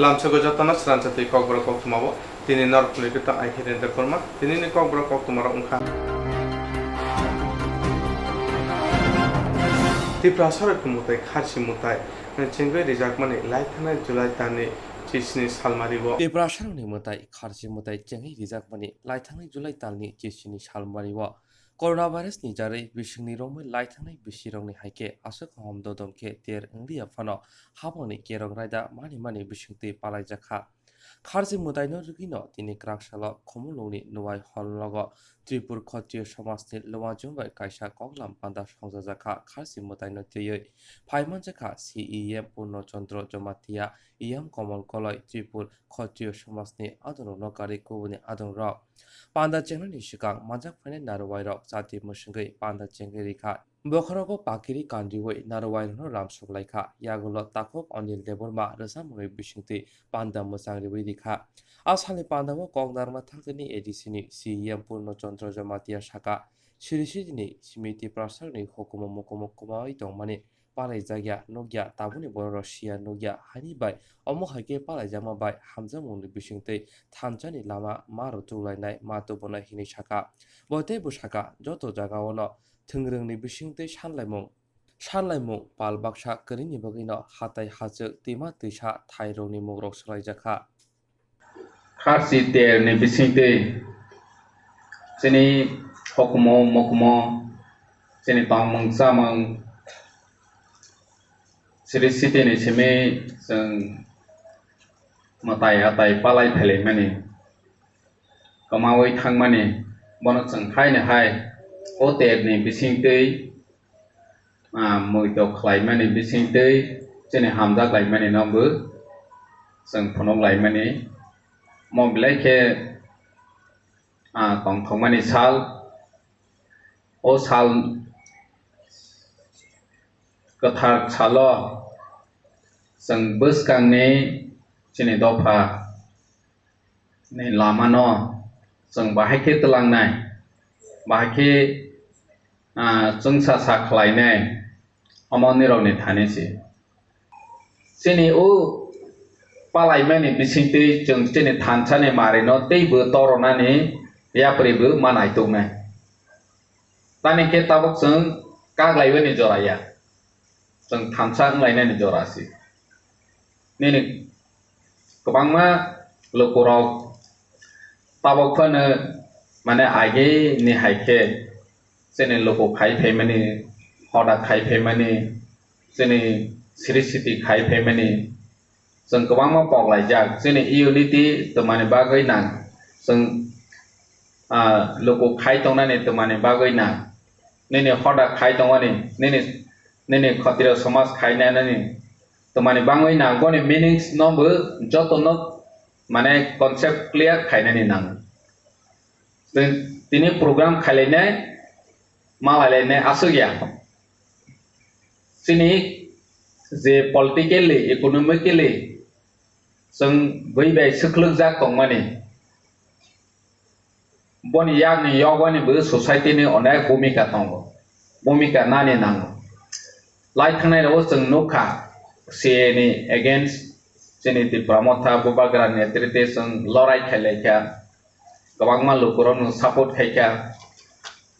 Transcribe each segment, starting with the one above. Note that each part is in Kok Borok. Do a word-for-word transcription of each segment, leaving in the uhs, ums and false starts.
Lamsogo jotono sransa twi kokborok koktwmao tini norok phunigwi tong, I K Rendra Kurma. Tinini kokborok koktwmarok wngkha. Tiprasarokni mwtai Kharsi mwtai chengwi rijakmani laithangnai July talni chisni salmario. Tiprasarokni mwtai Kharsi mwtai chengwi rijakmani laithangnai July talni chisni salmario. Coronavirus ni jarwi bisingni romwi laithangnai bisirokni hai khe aswk hom dodom khe ter wngliya phano habangni kerong raida mani mani bisingtwi palaijakha. Kharsi mwtaino rwgwino tini kwraksalo Khumulwngni Nuwai Hall nogo Tripur Khotriyo Somajni Luwajwng bai kaisa koklam panda songchajakha. Kharsi mwtaino twiwi phaimanjakha C E M Purno Chandra Jamatia, E M Komol Koloi, Tripur Khotriyo Somajni adongrokno karwi kubuni adongrok. Panda chengnani swkang manjak phainai naruwairok chati mwswngwi panda chengwi rikha. Bokhorogo pakiri kanriwi naruwairokno ramsok laikha. Yagulo takhuk Anil Debbarma rwchapmungni bisingtwi panda mwchang riwi rikha. A salni pandao kok narwkna thangjaknai A D C ni C E M Purno Chandra Jamatia saka, siri sijini simi Tiprasarokni hukumu mukumu kwmawi tongmani palaijakya nukya, tabukni bororok siya nukya, haini bai omo hai khe palaijakma bai hamjakmungni bisingtwi thansani lama ma rw chuklainai ma tubunai hinwi saka. Bo teibo saka, joto jagao no thwngrwngni bisingtwi sanlaimung, sanlaimung pal baksa kwrwini bagwino hatai hachwk, twima twisa thairokni mungrok swlaijakha. Kharsi terni bisingtwi chini hukumu mukumu, chini tongmung chamung, siri sitini simi chwng mwtai atai palai phailaimani, kwmawi thangmani, bono chwng haino hai o terni bisingtwi ah, muitok khlaimani bisingtwi chini hamjak laimani no bo chwng phunuk laimani. Mo belai khe, ah, tongthokmani sal, o sal kwthar salo chwng bwskangni chini dopha ni lama no chwng bahai khe twlangnai, bahai khe, ah, chwngsa sa khlainai, omo nirokni thani se. Chini o palaimani bisingtwi chwng chini thansani mari no teibo toronani yapri bo manai tongnai. Tani khe tabuk chwng kaglaiwi ni jora ya. Chwng thansa wnglainani jora se. Nini kwbangma lukurok tabuk phano mane age ni hai khe chini luku khai phaimani, hoda khai phaimani, chini siri siti khai phaimani, chwng kwbangma pok laijak. Chini unity twmani bagwi nang, chwng, ah, luku khai tongnani twmani bagwi nang. Nini hoda khai tongmani, nini, nini khotiro somaj khai nanani twmani bagwi nang. Boni meanings no bo joto no mane concept clear khainani nang. Tini, tini program khailainai, malailai ne aswk ya. Chini je politically, economically chwng bui bai swkhlwkjak tongmani, boni yakni yogwani bo society ni onek bhumika tongo, bhumika nani nango. Lai thangnai rao chwng nukha, C A A ni against chini Tipra Motha Bubagra netrite chwng lorai khailaikha, kwbangma lukurokno support khaikha.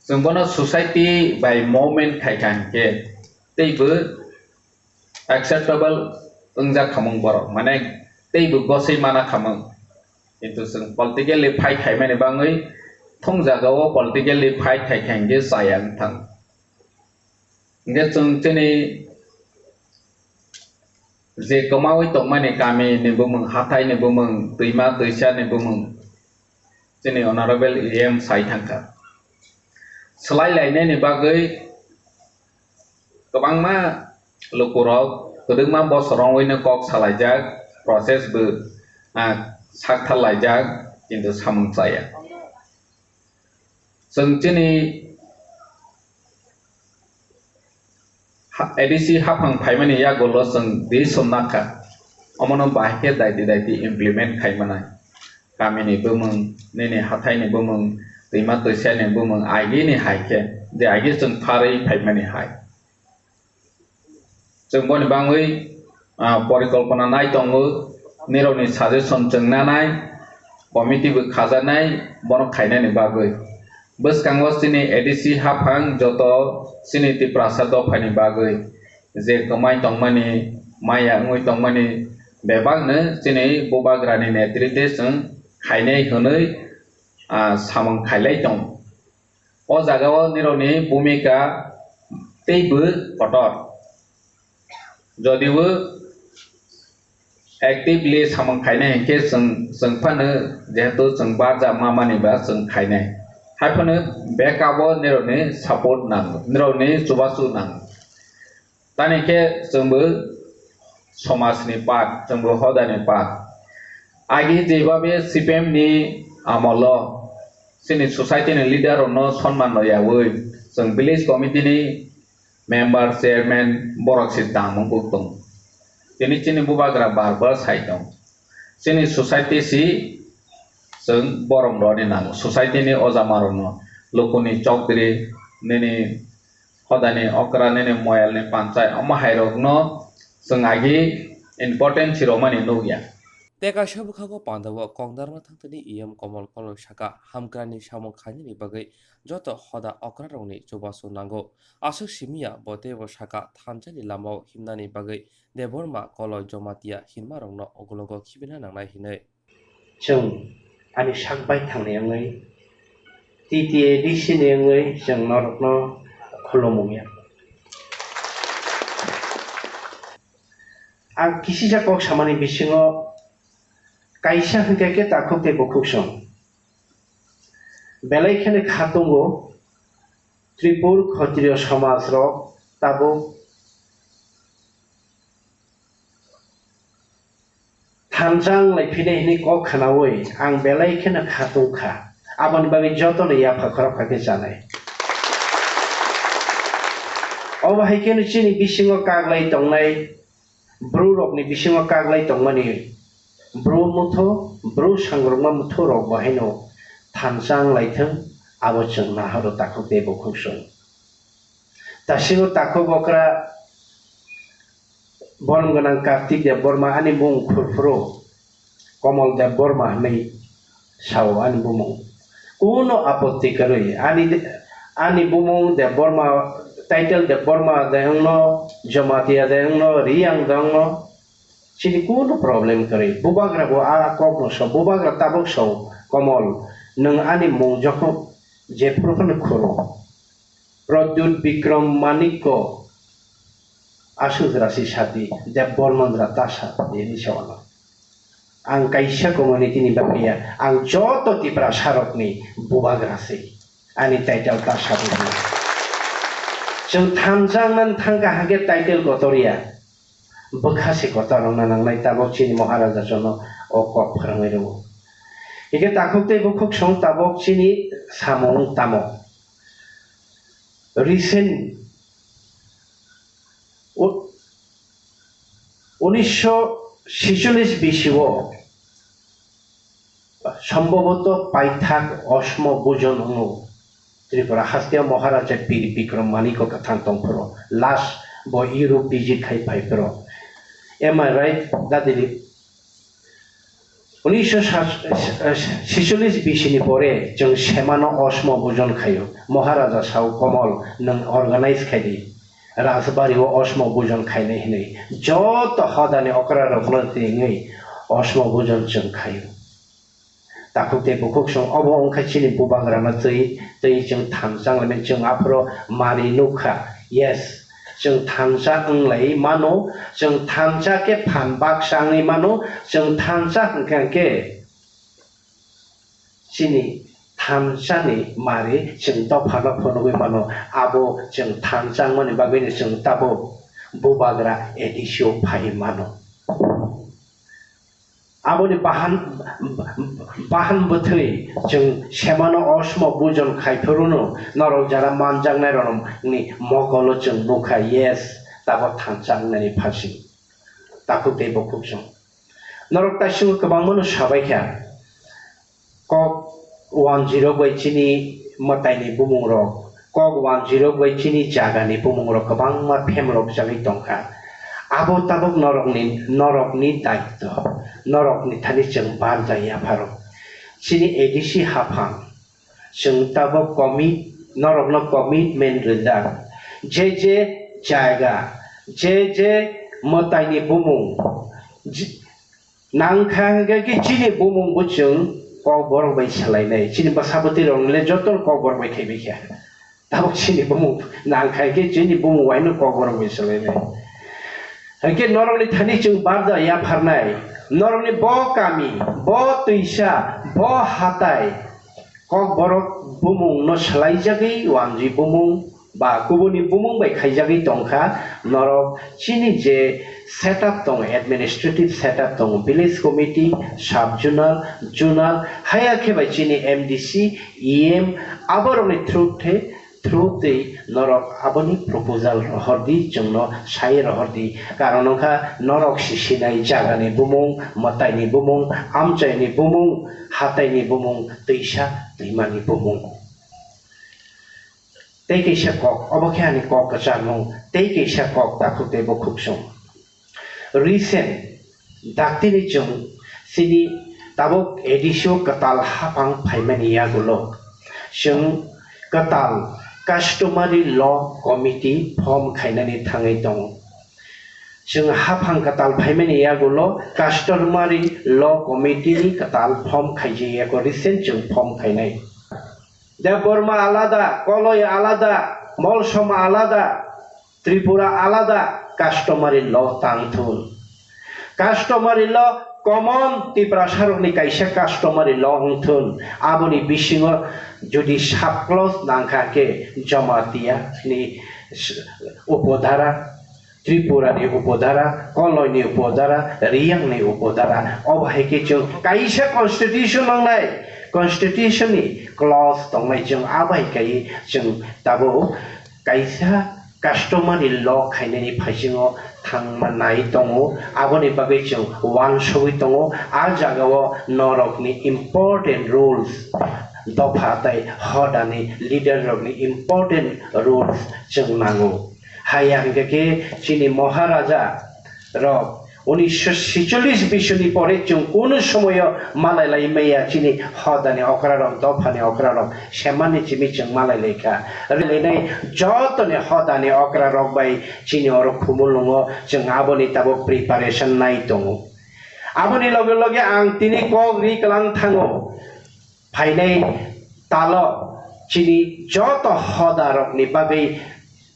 Chwng bono society bai movement khaikha hinkhe teibo acceptable wngjak khamung borok, mane teibo gosoi mana khamung. Kintu chwng politically fight khaimani bagwi thung jagao politically fight khaikha hinkhe chaya wngthang. Hinkhe chwng chini je kwmawi tongmani kami ni bumung, hathai ni bumung, twima twisa ni bumung, chini honorable E M sai thangkha. Swlai lainani bagwi kwbangma lukurok kwdwkma bosor wngwi no kok salaijak, process bo, ah, sakthar laijak, kintu samung chaya. Chwng chini ha-, A D C haphang phaimani yagulo chwng decision nakha. Omono bahai khe daiti daiti implement khaimanai. Kamini bumung, nini hathaini bumung, twima twisani bumung, agini hai khe, je agi chwng pharwi phaimani hai. Chwng boni bagwi, ah, porikolpona nai tongo. Nirokni suggestion chwng nanai, committee bo khajaknai, bono khainani bagwi. Bwskango chini A D C haphang joto chini Tiprasa dophani bagwi je kwmai tongmani, maya wngwi tongmani bebakno chini Bubagrani netrite chwng khainai hwnwi, ah, samung khailai tongo. O jagao nirokni bhumika teibo kotor. Jodibo actively samung khainai hinkhe chwng, chwng phano jehetu chwng barja mamani ba chwng khainai. Haiphano backup o nirokni support nango, nirokni chubachu nango. Tani khe chwngbo somajni part, chwngbo hodani part. Agi jebhabe C P M ni amolo chini society ni leader rokno sonman rwyawi chwng village committee ni member, chairman borok se tangmung bo tongo. Tini chini Bubagra bar bar sai tongo. Chini society si chwng borom rwni nango. Society ni ojama rokno, lukuni chokdri, nini hodani okra, nini moyalni panchai, omo hai rokno chwng agi important si romani nukya. Tei kaisa bwkhago pandao kongdarma thangtini E M Komol Koloi saka, hamkrani samung khainani bagwi joto hoda okrarokni chubachu nango. Aswk simiya bo teibo saka, thansa ni lamao himnani bagwi Debbarma Koloi Jamatia hinmarokno ugulogo khibina nangnai hinwi. Chwng ani sak bai thangni wngwi, T T A D C ni wngwi chwng norokno khulumung ya. Ang kisisa kok samani bisingo kaisa hwnkhe khe takhuk tei bukhuk song. Belai kheno kha tongo, Tripur Khotriyo somaj rok tabuk thansa wnglai phinai hwnwi kok khnaui ang belai kheno kha tong kha. Aboni bagwi jotono yapha khorok kha khe chanai. Obo hai kheno chini bisingo kaglai tongnai, bru rokni bisingo kaglai tongmani bru muthu, bru sangrokma muthu rok bo haino thansa wnglai thung, abo chwng nahoro takhuk tei bukhuk song. Tasingo takhuk okra borom gwnang Kartik Debbarma ani mung khurphuru Komol Debbarma hwnwi sao ani bumung. Kuno apotti kwrwi ani, ani bumung Debbarma, title Debbarma de wngno, Jamatia de wngno, Riyang de wngno, chini kuno problem kwrwi. Bubagra bo a kokno so, Bubagra tabuk so, Komol, nwng ani mung jokhon jephuru phano khuro. Pradyut Bikram Manikko aswk jora si sadi, Debbarma jora ta sadi hinwi sa uanw. Ang kaisa community ni bagwi ya, ang joto Tiprasa rokni bubagra se. Ani title ta sadi hinwi. Chwng thansa wngna thang kha hwnkhe title kotor ya. Bwkha se kotor wngna nangnai tabuk chini Maharaja jono o kok phrwngwi rwo. Hwnkhe takhuk tei bukhuk song tabuk chini samung tamo. Recent u-, unisho sicholish bisi o sombhoboto paithak osmo bujon wngo. Tripura hasteo Maharaja Bir Bikram Manikko kwthang tongphuru last bo Europe visit khai phaiphuru. Am I right, Dadili? Unisho sat-, eh, sicholish bisini pore chwng semano osmo bujon khaio. Maharaja sao, Komol, nwng organize khai di. Rajbari o osmo bujon khainai hinwi. Joto hodani okra rokno ringwi osmo bujon chwng khaio. Takhuk tei bukhuk song obo wngkha chini bubagrano twi, twi chwng thansa wnglaimani chwng aphuru mari nukha. Yes, chwng thansa wnglai mano, chwng thansa khe phan baksa wngwi mano, chwng thansa hwnkha khe chini thansani mari chwng dophano phunugwi mano, abo chwng thansa wngmani bagwino chwng tabuk bubagra A D C o phai mano. Aboni bahan, bahan bwthwi chwng semano osmo bujon khai phuru no norok jara manjaknai rokni mokolo chwng nukha, yes, tabuk thansa wngnani phaising. Takhuk tei bukhuk chwng. Norok taisingo kwbangma no sabai kha. Kok wanjwirok bai chini mwtaini bumungrok, kok wanjwirok bai chini jagani bumungrok kwbangma phemrok jagwi tongkha. Abo tabuk norokni, norokni daitw, norokni thani chwng barja yapharo. Chini A D C haphang, chwng tabuk commit, norokno commitment rijak. Je je jaga, je je mwtaini bumung, je-, nangkha hwnkhe khe chini bumung bo chwng kokborok bai swlainai. Chini bwsa bwtwi rokni le joto kokborok bai khaibai kha. Tabuk chini bumung nangkha hwnkhe chini bumung waino kokborok bai swlainai. Hwnkhe norokni thani chwng barja yapharnai. Norokni bo kami, bo twisa, bo hatai, Kokborok bumung no swlaijagwi wanjwi bumung ba kubuni bumung bai khaijagwi tongkha, norok chini je setup tongo, administrative setup tongo, village committee, sub zonal, zonal, haya khe bai chini M D C, E M, aborokni through the, through twi norok aboni proposal rohordi, chwngno sai rohordi, karon wngkha norok sisinai jagani bumung, mwtaini bumung, amchaini bumung, hataini bumung, twisa twimani bumung. Tei kaisa kok, obo khe ani kok kwcharmung, tei kaisa kok takhuk tei bukhuksong. Recent, daktini chwng chini tabuk A D C o kwtal haphang phaimani yagulo chwng kwtal customary law committee form khainani thangwi tongo. Chwng haphang kwtal phaimani yagulo customary law committee ni kwtal form khaijak yago, recent chwng form khainai. Debbarma alada, Koloi alada, Molsom alada, Tripura alada, customary law tang thun. Customary law common Tiprasarokni kaisa customary law wng thun. Aboni bisingo jodi sub clause nangkha khe Jamatia ni s-, upodhara, Tripura ni upodhara, Koloi ni upodhara, Riyang ni upodhara. Obo hai khe chwng kaisa constitution wngnai, constitution ni clause tongnai, chwng abai kai chwng tabuk kaisa customary law khainani phaisingo thangma nai tongo. Aboni bagwi chwng uansugwi tongo. A jagao norokni important rules, dopha tei hodani leader rokni important rules chwng nango. Haya hwnkhe khe chini Maharaja rok unisho sicholish bisoni pore chwng kunu somoyo malai lai maya, chini hodani okra rok, dophani okra rok semani chimi chwng malai lai kha. Rwlainai jotoni hodani okra rok bai chini oro Khumulwngo chwng aboni tabuk preparation nai tongo. Aboni loge loge ang tini kok ri kwlang thango. Phainai talo chini joto hoda rokni bagwi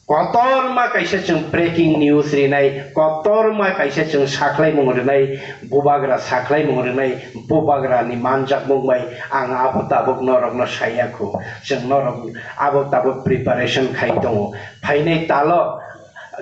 kotorma kaisa chwng breaking news rinai, kotorma kaisa chwng sakhlaimung rinai, bubagra sakhlaimung rinai, bubagrani manjakmung bai ang abo tabuk norokno saya kho. Chwng norok abo tabuk preparation khai tongo. Phainai talo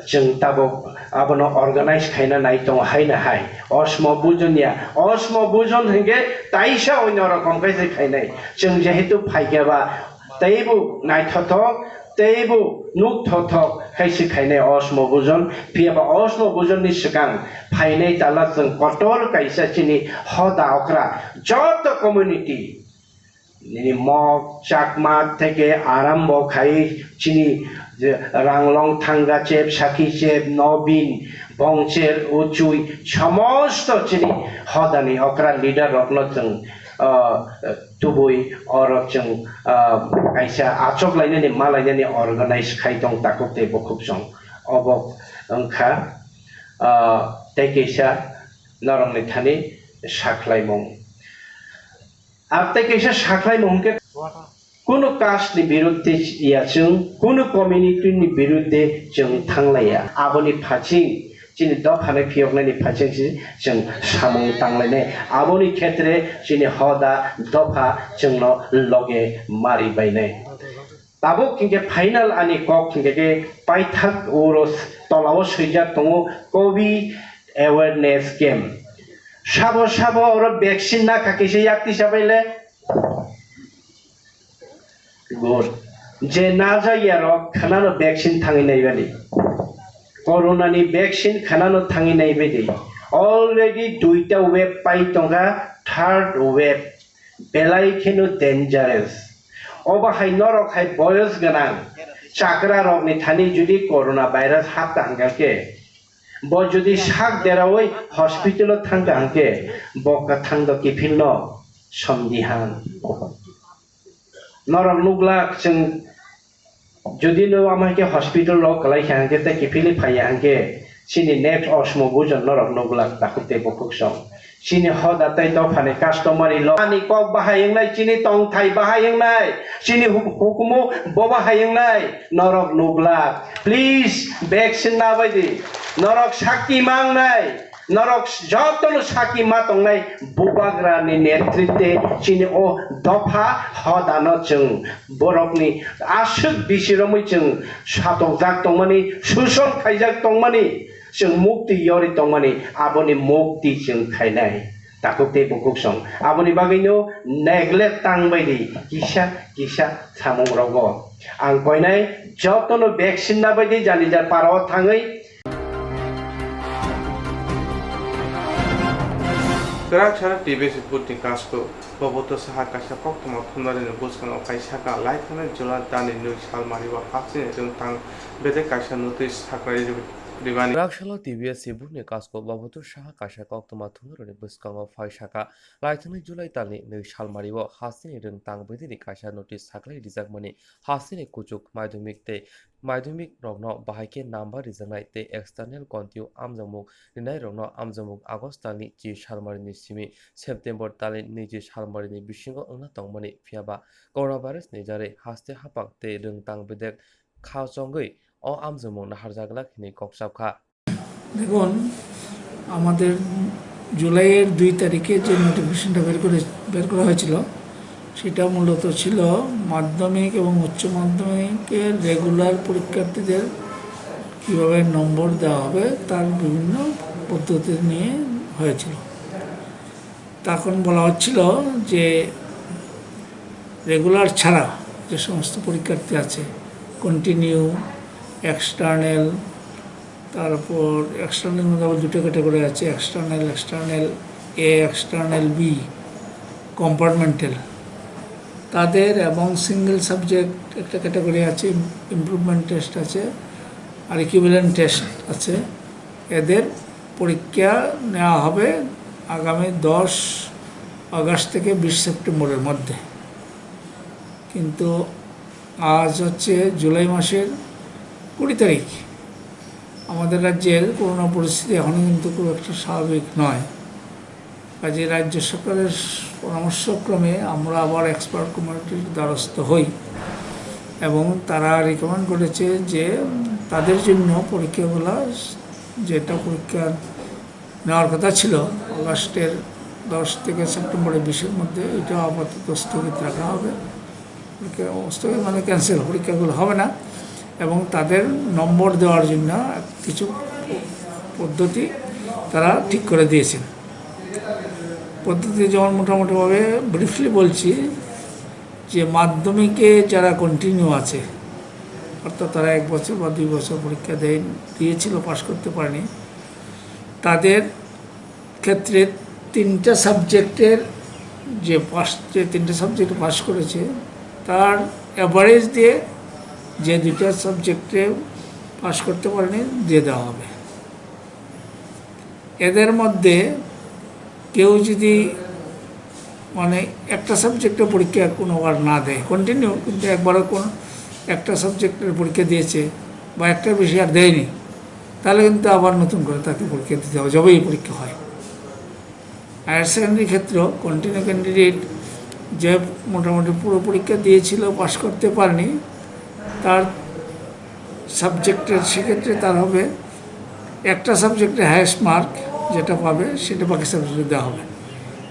chwng tabuk abono organize khaina nai tongo haino hai. Osmo bujon ya, osmo bujon hwnkhe taisa onyo rokom khe se khainai. Chwng jehetu phaikhe ba teibo naithothok, teibo nukthothok khe se khainai osmo bujon. Phiya ba osmo bujon ni swkang phainai tala chwng kotor kaisa chini hoda okra joto community nini Mok, Chakma theke arambo khai chini je Ranglong, Thangachep, Sakichep, Nobin, Bongcher, Uchui, somosto chini hodani okra leader rokno chwng, ah, tubui oro chwng, ah, kaisa achok lainani, ma lainani organize khai tong takhuk tei bukhuk chwng. Obo wngkha, ah, tei kaisa norokni thani sakhlaimung. Ar tei kaisa sakhlaimung hwnkhe, kunu caste ni birudde ya chwng, kunu community ni birudde chwng thanglaiya. Aboni phaising, chini dophani phiyoknani phaising se chwng samung tanglainai. Aboni khetre chini hoda dopha chwngno loge mari bainai. Tabuk hinkhe final ani kok hinkhe khe paithak uro tolao swijak tongo Covid awareness camp. Sabo sabo oro vaccine nakha kisa yak tisa baile. Good. Je najak ya rok khanano vaccine thangwi naibani. Corona ni vaccine khanano thangwi naibadi. Already duita wave pai tongkha, third wave. Belai kheno dangerous. Obo hai norok hai boyos gwnang chakra rokni thani jodi corona virus hapta hwnkha khe, Bo jodi sak derawi hospital o thangkha hwnkhe bo kwthang do kiphilno somdi hang. Norok nuglak chwng jodi no ama khe hospital o kwlai kha hwnkhe tei kiphilwi phaiya hwnkhe chini next osmo bujon norok nuglak takhuk tei bukhuk song. Chini hoda tei dophani customary law ani kok bahai wngnai, chini tongthai bahai wngnai, chini hu-, hukumu bo bahai wngnai norok nuglak. Please vaccine nabai di. Norok sakti mangnai. Norok jotono sakti ma tongnai bubagrani netritwe chini o dopha hodano chwng borokni aswk bisi romwi chwng satokjak tongmani, suson khaijak tongmani, chwng mukti yori tongmani, aboni mukti chwng khainai. Takhuk tei bukhuk song. Aboni bagwino neglect tang bai di kisa kisa samung rogo. Ang koinai jotono vaccine nabai di, jani jar para o thangwi. Kwrak sana T B S ni booth ni kasko, Baboto Saha kaisa koktwma thumnarino bwskango kaisaka lai thangwi July talni nwi salmari o hasteni rwngthang bedek kaisa notice saknai rwmani. Kwrak salo T B S ni booth ni kasko Baboto Saha kaisa koktwma thumnaroni bwskango phai saka lai thangwi July talni nwi salmari o hasteni rwngthang bedekni kaisa notice saklai rijakmani hasteni kuchuk madhyamik tei madhyamik rokno bahai khe number rijaknai tei external continue amjokmung rinairokno amjokmung August talni chi salmarini simi September talni niji salmarini bisingo wngna tongmani, phiyaba coronavirus ni jarwi haste haphang tei rwngthang bedek khachongwi o amjokmung naharjak glak hinwi kok chap kha. দেখুন, আমাদের জুলাইয়ের দুই তারিখে যে নোটিফিকেশনটা বের করে, বের করা হয়েছিল, সেটা মূলত ছিল মাধ্যমিক এবং উচ্চ মাধ্যমিকের রেগুলার পরীক্ষার্থীদের কীভাবে নম্বর দেওয়া হবে, তার বিভিন্ন পদ্ধতি নিয়ে হয়েছিল। তখন বলা হচ্ছিল যে রেগুলার ছাড়া যে সমস্ত পরীক্ষার্থী আছে, কন্টিনিউ, এক্সটার্নাল, তারপর এক্সটার্নাল মধ্যে আবার দুটো ক্যাটাগরি আছে, এক্সটার্নাল, এক্সটার্নাল এ, এক্সটার্নাল বি, কম্পার্টমেন্টাল, তাদের এবং সিঙ্গেল সাবজেক্ট একটা ক্যাটাগরি আছে, ইমপ্রুভমেন্ট টেস্ট আছে, আর ইকুইভ্যালেন্ট টেস্ট আছে। এদের পরীক্ষা নেওয়া হবে আগামী দশ আগস্ট থেকে বিশ সেপ্টেম্বরের মধ্যে। কিন্তু আজ হচ্ছে জুলাই মাসের কুড়ি তারিখ। আমাদের রাজ্যের করোনা পরিস্থিতি এখনও কিন্তু খুব একটা স্বাভাবিক নয়। কাজেই রাজ্য সরকারের পরামর্শক্রমে আমরা আবার এক্সপার্ট কমিটির দ্বারস্থ হই এবং তারা রিকমেন্ড করেছে যে তাদের জন্য পরীক্ষাগুলা, যেটা পরীক্ষা নেওয়ার কথা ছিল আগস্টের দশ থেকে সেপ্টেম্বরের বিশের মধ্যে, এটা আপাতত স্থগিত রাখা হবে। পরীক্ষা স্থগিত মানে ক্যান্সেল, পরীক্ষাগুলো হবে না এবং তাদের নম্বর দেওয়ার জন্য কিছু পদ্ধতি তারা ঠিক করে দিয়েছেন। পদ্ধতি যেমন মোটামুটিভাবে ব্রিফলি বলছি যে মাধ্যমিকে যারা কন্টিনিউ আছে, অর্থাৎ তারা এক বছর বা দুই বছর পরীক্ষা দেয়, দিয়েছিল, পাশ করতে পারেনি, তাদের ক্ষেত্রে তিনটা সাবজেক্টের যে পাস, যে তিনটা সাবজেক্ট পাস করেছে, তার অ্যাভারেজ দিয়ে যে দুইটা সাবজেক্টে পাস করতে পারেনি, দিয়ে দেওয়া হবে। এদের মধ্যে কেউ যদি, মানে, একটা সাবজেক্টে পরীক্ষা কোনোবার না দেয়, কন্টিনিউ, কিন্তু একবারও কোনো একটা সাবজেক্টের পরীক্ষা দিয়েছে বা একটা বিষয় আর দেয়নি, তাহলে কিন্তু আবার নতুন করে তাকে পরীক্ষা দিতে হবে, যবেই পরীক্ষা হয়। হায়ার সেকেন্ডারি ক্ষেত্রেও কন্টিনিউ ক্যান্ডিডেট যে মোটামুটি পুরো পরীক্ষা দিয়েছিল, পাশ করতে পারেনি, তার সাবজেক্টের, সেক্ষেত্রে তার হবে একটা সাবজেক্টে হায়েস্ট মার্ক যেটা পাবে, সেটা বাকি সাবজেক্টে দেওয়া হবে।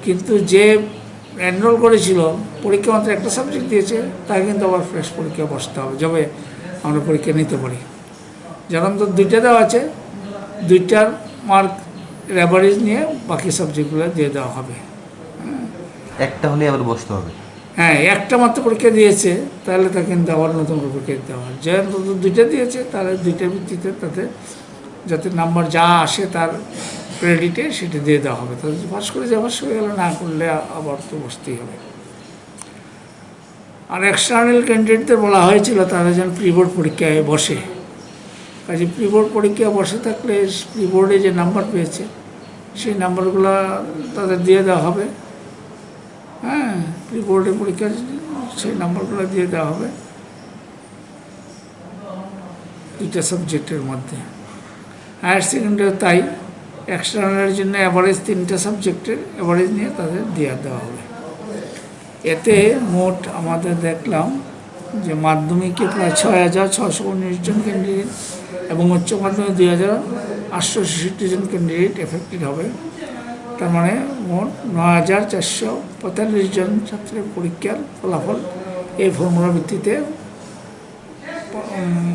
কিন্তু যে এনরোল করেছিল, পরীক্ষা মাত্র একটা সাবজেক্ট দিয়েছে, তাকে কিন্তু আবার ফ্রেশ পরীক্ষা বসতে হবে, যবে আমরা পরীক্ষা নিতে পারি। যার অন্তত দুইটা দেওয়া আছে, দুইটার মার্ক অ্যাভারেজ নিয়ে বাকি সাবজেক্টগুলো দিয়ে দেওয়া হবে। একটা হলে আবার বসতে হবে। হ্যাঁ, একটা মাত্র পরীক্ষা দিয়েছে, তাহলে তাকে কিন্তু আবার নতুন করে পরীক্ষা দিতে হবে। যে অন্তত দুইটা দিয়েছে, তাহলে দুইটার ভিত্তিতে তাতে যাতে নাম্বার যা আসে তার ক্রেডিটে সেটা দিয়ে দেওয়া হবে। তাহলে পাস করে যা পাস করে গেল, না করলে আবার তো বসতেই হবে। আর এক্সটার্নাল ক্যান্ডিডেটদের বলা হয়েছিল তারা যেন প্রি বোর্ড পরীক্ষায় বসে, কাজে প্রি বোর্ড পরীক্ষা বসে থাকলে প্রি বোর্ডে যে নাম্বার পেয়েছে, সেই নাম্বারগুলো তাদের দিয়ে দেওয়া হবে। হ্যাঁ, প্রি বোর্ডের পরীক্ষার সেই নাম্বারগুলো দিয়ে দেওয়া হবে দুইটা সাবজেক্টের মধ্যে। হায়ার সেকেন্ডারি তাই, এক্সটার্নালের জন্য অ্যাভারেজ তিনটা সাবজেক্টের অ্যাভারেজ নিয়ে তাদের দিয়ে দেওয়া হবে। এতে মোট আমাদের দেখলাম যে মাধ্যমিকে প্রায় ছয় হাজার ছশো উনিশ জন ক্যান্ডিডেট এবং উচ্চ মাধ্যমিক দুই হাজার আটশো ছেষট্টি জন ক্যান্ডিডেট এফেক্টেড হবে। তার মানে মোট নয় হাজার চারশো পঁয়তাল্লিশ জন ছাত্রের পরীক্ষার ফলাফল এই ফর্মুলার ভিত্তিতে, উম,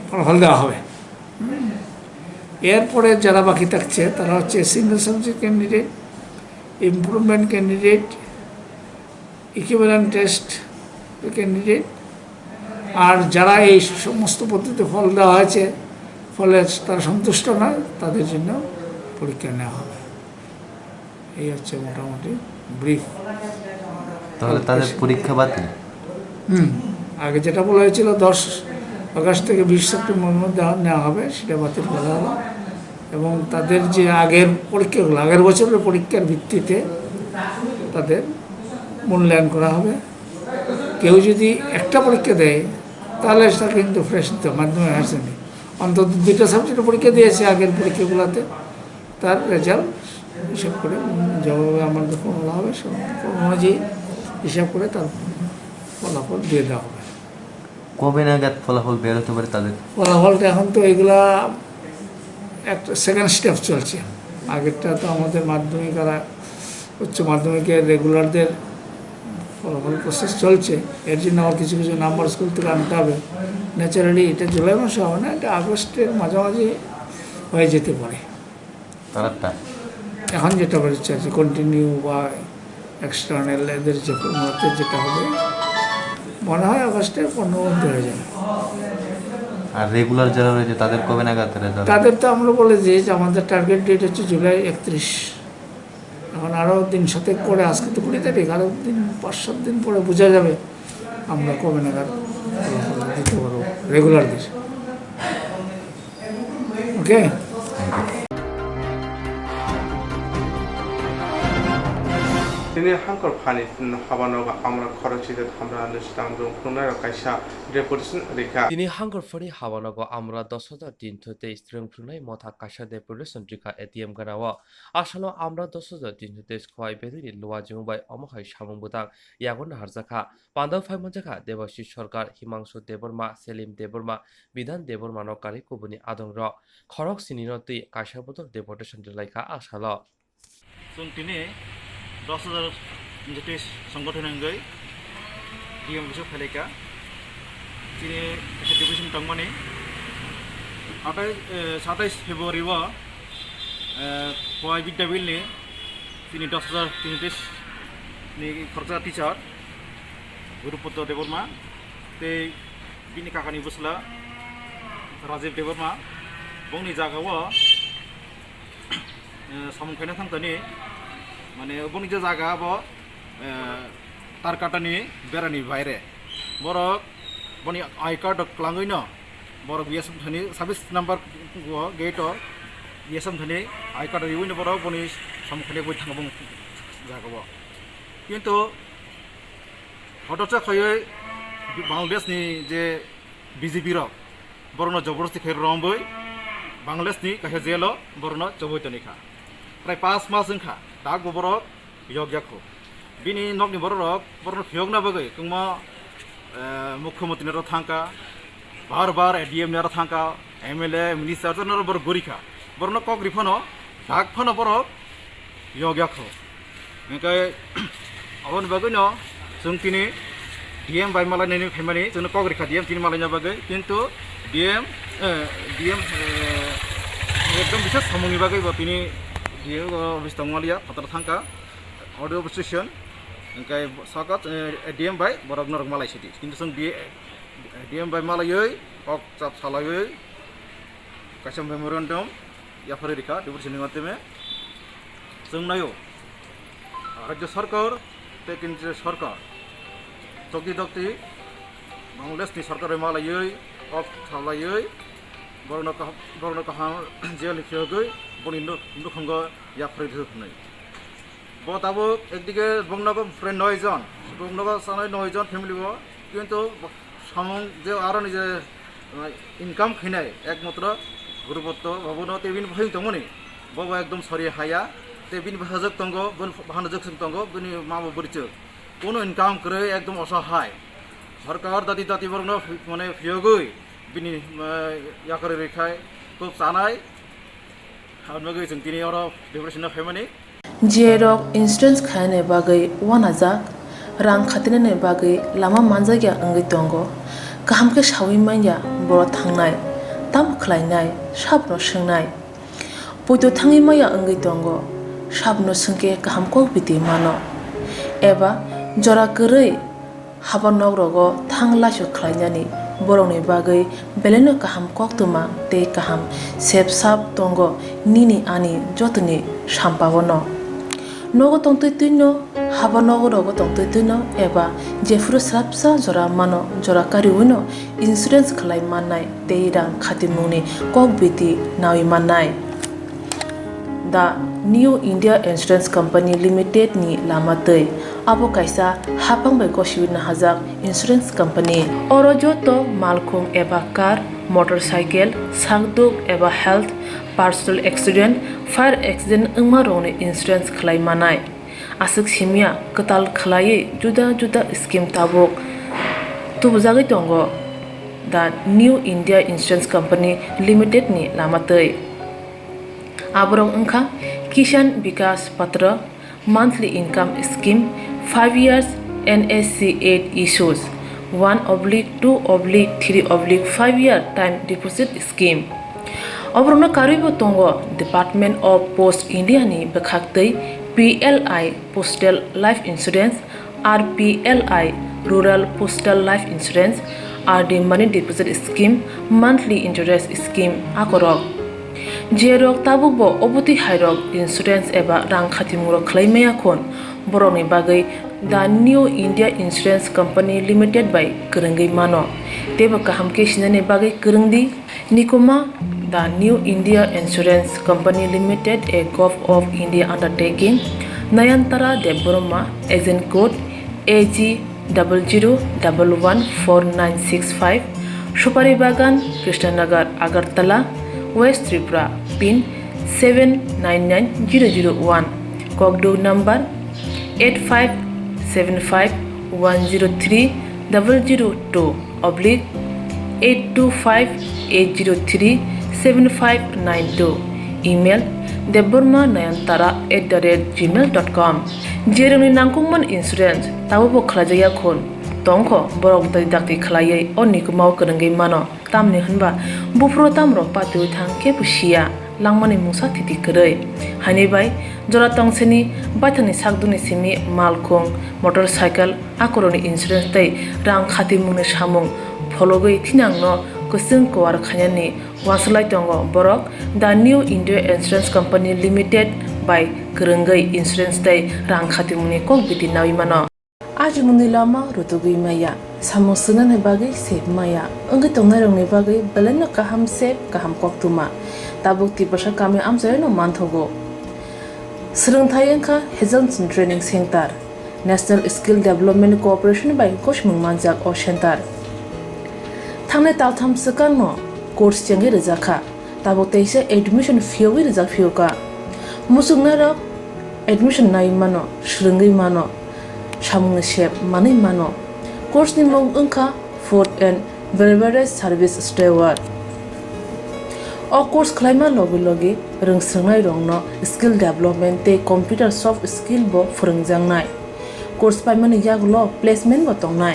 ফলাফল দেওয়া হবে। হুম। এরপরে যারা বাকি থাকছে, তারা হচ্ছে single subject candidate, improvement candidate, equivalent test candidate. আর যারা এই সমস্ত পদ্ধতিতে ফল দেওয়া হয়েছে, ফলে তারা সন্তুষ্ট নয়, তাদের জন্য পরীক্ষা নেওয়া হবে। এই হচ্ছে মোটামুটি ব্রিফ। তাহলে তাদের পরীক্ষা বাতিল? হুম। আগে যেটা বলা হয়েছিল দশ আগস্ট থেকে বিশ সেপ্টেম্বরের মধ্যে নেওয়া হবে, সেটা বাতিল করা হলো। এবং তাদের যে আগের পরীক্ষাগুলো, আগের বছরের পরীক্ষার ভিত্তিতে তাদের মূল্যায়ন করা হবে। কেউ যদি একটা পরীক্ষা দেয়, তাহলে সেটা কিন্তু ফ্রেশ দিতে হবে, মাধ্যমিক হায়ার সেকেন্ডারি। অন্তত দুইটা সাবজেক্টে পরীক্ষা দিয়েছে আগের পরীক্ষাগুলোতে, তার রেজাল্ট হিসাব করে, উম, যেভাবে আমাদের ফর্মুলা হবে, সে ফর্মুলা অনুযায়ী হিসাব করে তার ফলাফল দিয়ে দেওয়া হবে। কবে নাগাদ ফলাফল বের হতে পারে তাদের? ফলাফলটা এখন তো এগুলা একটা সেকেন্ড স্টেপ চলছে। আগেরটা তো আমাদের মাধ্যমিক আর উচ্চ মাধ্যমিকের রেগুলারদের ফলাফল প্রসেস চলছে। এর জন্য আবার কিছু কিছু নাম্বার স্কুল থেকে আনতে হবে। ন্যাচারালি এটা জুলাই মাসে হবে না, এটা আগস্টের মাঝামাঝি হয়ে যেতে পারে। তারারটা? এখন যেটা বেরোচ্ছে আর কি, কন্টিনিউ বা এক্সটার্নাল এদের যে ফর্মুলাতে যেটা হবে, মনে হয় আগস্টের পনেরো মধ্যে হয়ে যাবে। আর রেগুলার যারা রয়েছে তাদের কবে নাগাদ রেজাল্ট? তাদের তো আমরা বলে দিয়েছি, আমাদের টার্গেট ডেট হচ্ছে জুলাই একত্রিশ। এখন আরও দিন সাতেক পরে, আজকে তো কুড়ি তারিখ, আরও দিন পাঁচ সাত দিন পরে বোঝা যাবে আমরা কবে নাগাদ দিতে পারবো রেগুলারদের। ওকে। Tini hangkor phani habanogo amra khorokchi de thamra nustang rung phungnai rok kaisa deputation rikha. Tini hangkor phani habanogo amra dos hajar tin thotei strung phungnai motha kaisa deputation rikha A T M ganao. Asalo amra dos hajar tin thotei khwai bedini luwa jung bai omo hai samung bwtang yago naharjakha. Pandao phai manjakha Debashish Sarkar, Himangshu Debbarma, Selim Debbarma, Bidhan Debbarmano kari kubuni adongrok. Khorok sinino twi kaisa bodol deputation rwlaikha a salo. Chwng tini dos hajar N J T songgothon wngwi D M office-o phailaikha. Chini kaisa deputation tongmani atai, eh, satais February-o, eh, Khowai Bidya Bill-ni chini dos hajar N J T ni khoroksa teacher Guru Putra Debbarma tei bini kakani bwsla Rajiv Debbarma, bongni jagao, eh, samung khaina thangtani, mane, bongni je jaga abo, eh, Tarkatani berani baire. Borok boni I card rok kwlangwino borok B S F thani sabis number o gate o B S F thani I card riwino borok boni samung khaina bui thango bong jagao. Kintu Hotocha khaiwi Bangladesh ni je B J P rok borokno jobordosti khai romwi Bangladesh ni kaisa jail o borokno chobwi tonikha. Prai pas mas wngkha, dak bo borok yokya kho. Bini nokni borok rok borokno phiyokna bagwi kwbangma, eh, mukhyamantri ni aro thangkha, bar bar A D M ni aro thangkha, M L A, minister jotono borok gurikha. Borokno kok ri phano, dak phano borok yokya kho. Hingke aboni bagwino chwng tini D M bai malainani phaimani chwngno kok rikha D M tini malaina bagwi, kintu D M, eh, D M, eh, ekdom bises samungni bagwi bo tini D M o office tongmaliya, phataro thangkha, audio station, hingke saka, eh, D M bai borok norok malai sidi, kintu chwng D M bai malaiwi kok chap salaiwi kaisa memorandum yapharwi rikha, deputation ni madhyome. Chwng naio, Rajya Sarkar tei Kendriya Sarkar chokti dokti Bangladesh ni sarkar bai malaiwi, kok salaiwi, Borokno kaham, borokno kaham jail ni phiyogwi boni nuk-, nukhungo yapharwi rw hwnwi. Bo tabuk ekdike bongnogo prai noi jon, bongnogo sanai noi jon family o, kintu samung je aroni je, uh, income khainai ekmatro Gurubotto babuno tei bini bwsai tongmani, bobo ekdom sori haya, tei bini bwsajwk tongo, bini bahanajwk swng tongo, bini mabo bwrwichwk. Kunu income kwrwi ekdom osahai. Sorkar dati dati borokno mane phiyogwi bini, uh, yakarwi rwkhai kok chanai. Aboni bagwi chwng tini oro depression-o phaimani. J rok insurance khainani bagwi uanajak, rang khatinani bagwi lama manjakya wngwi tongo. Kaham khe saui manya borok thangnai, tamo khlainai, sabno swngnai. Poito thangwi manya wngwi tongo, sabno swngkhe kaham kok biti mano. Eba jora kwrwi haba nok rogo thang laisok khlainani borokni bagwi belaino kaham koktwma tei kaham sep sap tongo nini ani jotoni sampao no. Nogo tongtwi twino, haba nogo rogo tongtwi twino eba jephuru swrapsa jora mano, jora kariwino insurance khlai mannai tei rang khatimungni kok biti naui mannai. The New India Insurance Company Limited ni lama twi. Abo kaisa haphang bai gosiwi nahajak insurance company. Oro joto malkhung eba car, motorcycle, sakduk eba health, personal accident, fire accident wngma rokni insurance khlai manai. Aswk simya kwtal khlaiwi juda juda scheme tabuk tubujagwi tongo The New India Insurance Company Limited ni lama twi. Aborok wngkha Kisan Vikas Patra, monthly income scheme, five years N S C eight issues, one oblique two oblique three oblique five year time deposit scheme. Oborokno karwibo tongo Department of Post India ni bwkhaktwi P L I Postal Life Insurance, R P L I Rural Postal Life Insurance, R D Money Deposit Scheme, Monthly Interest Scheme akorok. Jerok tabukbo obotwi hairok insurance eba rang khatimungrok khlai maya khun, borokni bagwi The New India Insurance Company Limited bai kwrwngwi mano. Teibo kaham khe sinani bagwi kwrwngdi. Nikuma, The New India Insurance Company Limited, a Govt of India undertaking, Nayantara Debbarma, agent code A G double zero double one four nine six five, Supari Bagan, Krishnanagar, Agartala, West Tripura, pin seven nine nine zero zero one, Kokduk number eight five seven five one zero three double zero two oblique eight two five eight zero three seven five nine two, email debbarma nayantara at the rate gmail dot com. Jerokni nangkukmani insurance tabukbo khlaijakya khun, tongkho borok dai dakti khlaiwi o nikumao kwrwngwi mano. Tamni hwnba buphuru tamrok patiui thang kebo siya, langmani mungsa thiti kwrwi. Haini bai jora tongsini baithangni sakdukni simi malkhung, motorcycle, akorokni insurance tei rang khatimungni samung phologwi thinangno kwchwng kuar khainani uansuk lai tongo borok The New India Insurance Company Limited bai kwrwngwi insurance tei rang khatimungni kok biti naui mano. Ajimungni lama rutugwi maya, samung swngnani bagwi sep maya, wngwi tongnairokni bagwi belaino kaham sep, kaham koktwma. Tabuk Tiprasa kami amchaino manthogo. Swrwngthai wngkha Hazelson Training Center, National Skill Development Corporation bai gosimung manjak o center. Thangnai taltham swkangno course chengwi rwjakha. Tabuk teisa admission phiyogwi rijak phiyokha. Muchungnairok admission nai mano, swrwngwi mano, samungni sep manwi mano. Course ni mung wngkha Food and Beverage Service Steward. O course khlaima logi logi rwngswrwngnairokno skill development tei computer soft skill bo phwrwngjaknai. Course paimani yagulo placement bo tongnai.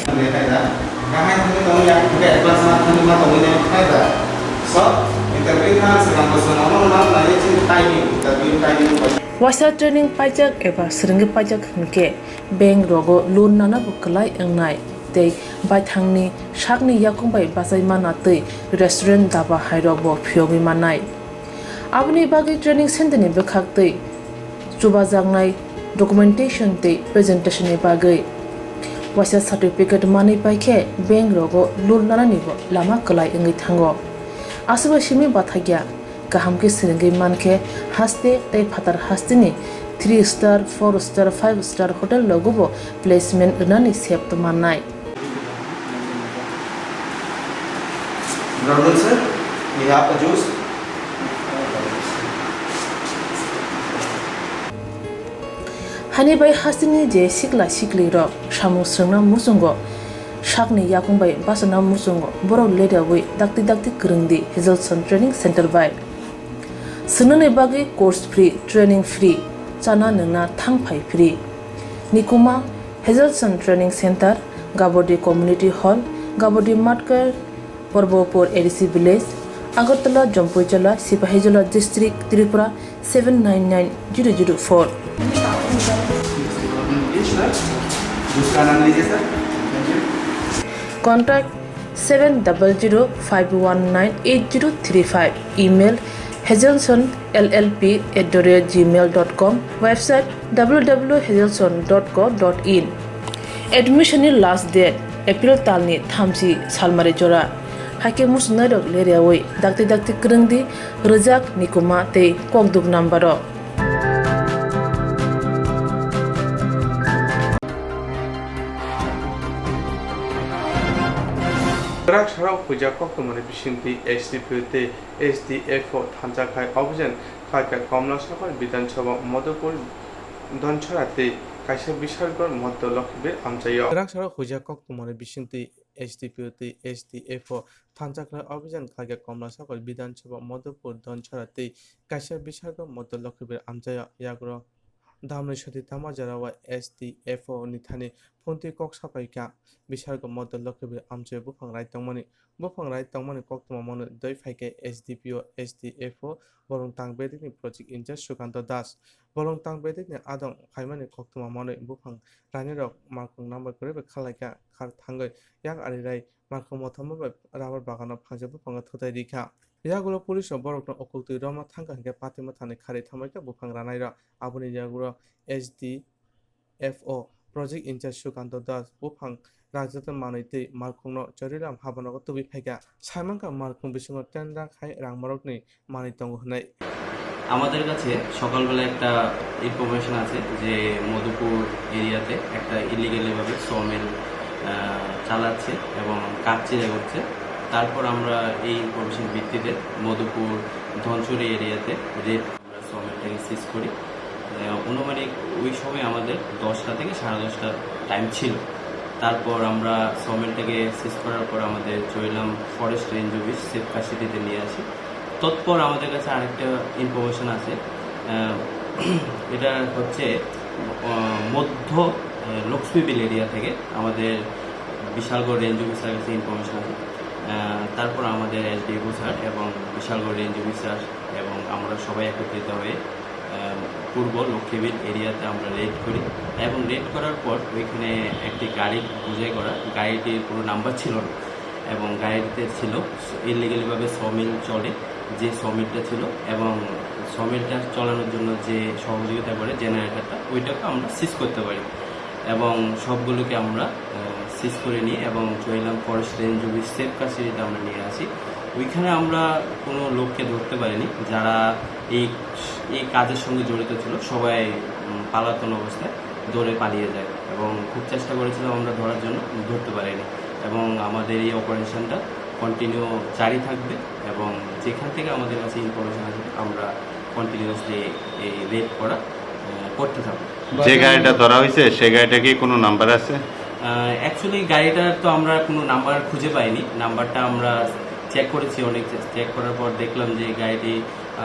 Waisa training paijak eba swrwngwi paijak hwnkhe bank rogo loan nana bo kwlai wngnai tei baithangni sakni yakung bai bachai mana tei restaurant daba hairok bo phiyogwi mannai. Aboni bagwi training center ni bwkhak tei chubajaknai documentation tei presentation ni bagwi waisa certificate manwi paikhe bank rogo loan nanani bo lama kwlai wngwi thango. Aswk bai simi bathakya, kaham khe swrwngwi mankhe haste tei phatar hasteni three star, four star, five star hotel rogo bo placement rwnani sep tongmannai. Good afternoon, sir. We have a juice. Hani bai hasteni je sikla sikli rok samung swrwngna muchungo, sakni yakung bai bachana muchungo, borok leriawi dakti dakti kwrwng di Hazelson Training Center bai. Swngnani bagwi course free, training free, chana nwngna thang phai free. Nikuma Hazelson Training Center, Gabodi Community Hall, Gabodi Matkar, Porbopur A D C Village, Agartala, Jampuijala, Sipahijola District, Tripura seven nine nine zero zero four. Contact seven double zero five one nine eight zero three five. Email hazelson L L P at the rate gmail dot com. Website W W W hazelson dot co dot in. Admission ni last date April talni thamchi salmari jora. Haikhe muchungnairok leriawi dakti dakti kwrwng di, rwjak, nikuma tei kokduk number rok. Kwrak sarok huijak koktwmani bisingtwi S D P O tei S D F O thansa khai obijan khaikha Komlasakor Bidhan Sabha Madhupur Dhonchara tei kaisa Bishargor Madhya Lokhi Bir amchaio. Kwrak sarok huijak koktwmani bisingtwi S D P O tei S D F O thansa khai obijan khaikha Komlasakor Bidhan Sabha Madhupur Dhonchara tei kaisa Bishargor Madhya Lokhi Bir amchaio. Yagro Damni soti tama jora o S D F O ni thani phone twi kok sapai kha. Bishargo Madhya Lokhi Bir amchaio buphang rai tongmani, buphang rai tongmani koktwma mano doi phai khe S D P O, S D F O, Bolong Tang Bedekni project in charge Sukanto Das. Bolong Tang Bedekni adong phaimani koktwma manwi buphang rainirok malkhung number kwrwi bai khalai kha, khar thangwi yak ari rai malkhung mothoma bai rubber bagano phangjak buphango thutai ri kha. Yagulo police rok borokno ukwtwi romna thangkha hinkhe patima thani kharwi thangbai kha buphang ranairok. Aboni yagulo S D F O project in charge Sukanto Das buphang rakjata manwi twi malkhungno Choriram habanogo tubui phaikha. Saimankha malkhung bisingo tendra khai rangmarokni manwi tongo hwnwi. আমাদের কাছে সকালবেলা একটা ইনফরমেশন আছে যে মধুপুর এরিয়াতে একটা ইলিগালি ভাবে সমিল, আহ, চালাচ্ছে এবং কাঠ চিরে করছে। তারপর আমরা এই ইনফরমেশন ভিত্তিতে মধুপুর ধনচুরি এরিয়াতে রেড আমরা সমিলটাকে সিজ করি। আহ, আনুমানিক ওই সময় আমাদের দশটা থেকে সাড়ে দশটার টাইম ছিল। তারপর আমরা সমিলটাকে সিজ করার পর আমাদের চৈলাম ফরেস্ট রেঞ্জ অফিস সেফ কাস্টাডিতে নিয়ে আসি। তৎপর আমাদের কাছে আরেকটা ইনফরমেশন আছে, আহ, এটা হচ্ছে, আহ, মধ্য, আহ, লক্ষ্মীবিল এরিয়া থেকে আমাদের বিশালগড় রেঞ্জ অফিসার কাছে ইনফরমেশন আছে। আহ, তারপর আমাদের এসডিএফও স্যার এবং বিশালগড় রেঞ্জ অফিসার এবং আমরা সবাই একত্রিত হয়ে, আহ, পূর্ব লক্ষ্মীবিল এরিয়াতে আমরা রেড করি এবং রেড করার পর ওইখানে একটি গাড়ি বুঝাই করা, গাড়িটির কোনো নাম্বার ছিল না এবং গাড়িতে ছিল ইলিগালিভাবে সমিল চলে, যে সমিলটা ছিল এবং সমিলটা চালানোর জন্য যে সহযোগিতা করে জেনারেটরটা, ওইটাকে আমরা সিজ করতে পারি এবং সবগুলোকে আমরা, আহ, সিজ করে নিই এবং চৈলাম ফরেস্ট রেঞ্জ অফিস সেফ কাস্টাডিতে আমরা নিয়ে আসি। ওইখানে আমরা কোনো লোককে ধরতে পারিনি, যারা এই, এই কাজের সঙ্গে জড়িত ছিল, সবাই, উম, পালাতন অবস্থায় দৌড়ে পালিয়ে যায় এবং খুব চেষ্টা করেছিলাম আমরা ধরার জন্য, ধরতে পারিনি এবং আমাদের এই অপারেশনটা কন্টিনিউ জারি থাকবে এবং যেখান থেকে আমাদের কাছে ইনফরমেশন আসবে আমরা কন্টিনিউয়াসলি এই রেড করা, আহ, করতে থাকবো। যে গাড়িটা ধরা হয়েছে, সেই গাড়িটা কি কোনো নাম্বার আছে? আহ, অ্যাকচুয়ালি গাড়িটার তো আমরা কোনো নাম্বার খুঁজে পাইনি, নাম্বারটা আমরা চেক করেছি, অনেক চেক করার পর দেখলাম যে গাড়িটি,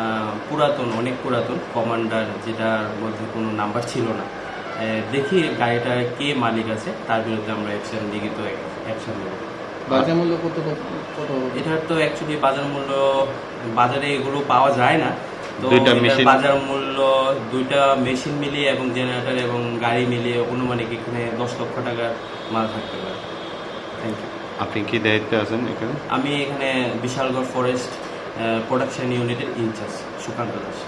আহ, পুরাতন, অনেক পুরাতন, কমান্ডার, যেটার মধ্যে কোনো নাম্বার ছিল না। আহ, দেখি গাড়িটার কে মালিক আছে, তার বিরুদ্ধে আমরা অ্যাকশন, লিখিত অ্যাকশন নেব। বাজার মূল্য কত, কত, কত হবে? এটার তো অ্যাকচুয়ালি বাজার মূল্য, বাজারে এগুলো পাওয়া যায় না। তো দুইটা এটার মেশিন। বাজার মূল্য দুইটা মেশিন মিলিয়ে এবং জেনারেটর এবং গাড়ি মিলিয়ে আনুমানিক এখানে দশ লক্ষ টাকার মাল থাকতে পারে। Thank you. আপনি কি দায়িত্বে আছেন এখানে? আমি এখানে বিশালগড় ফরেস্ট, আহ, প্রোডাকশন ইউনিটের in-charge Sukanta Das.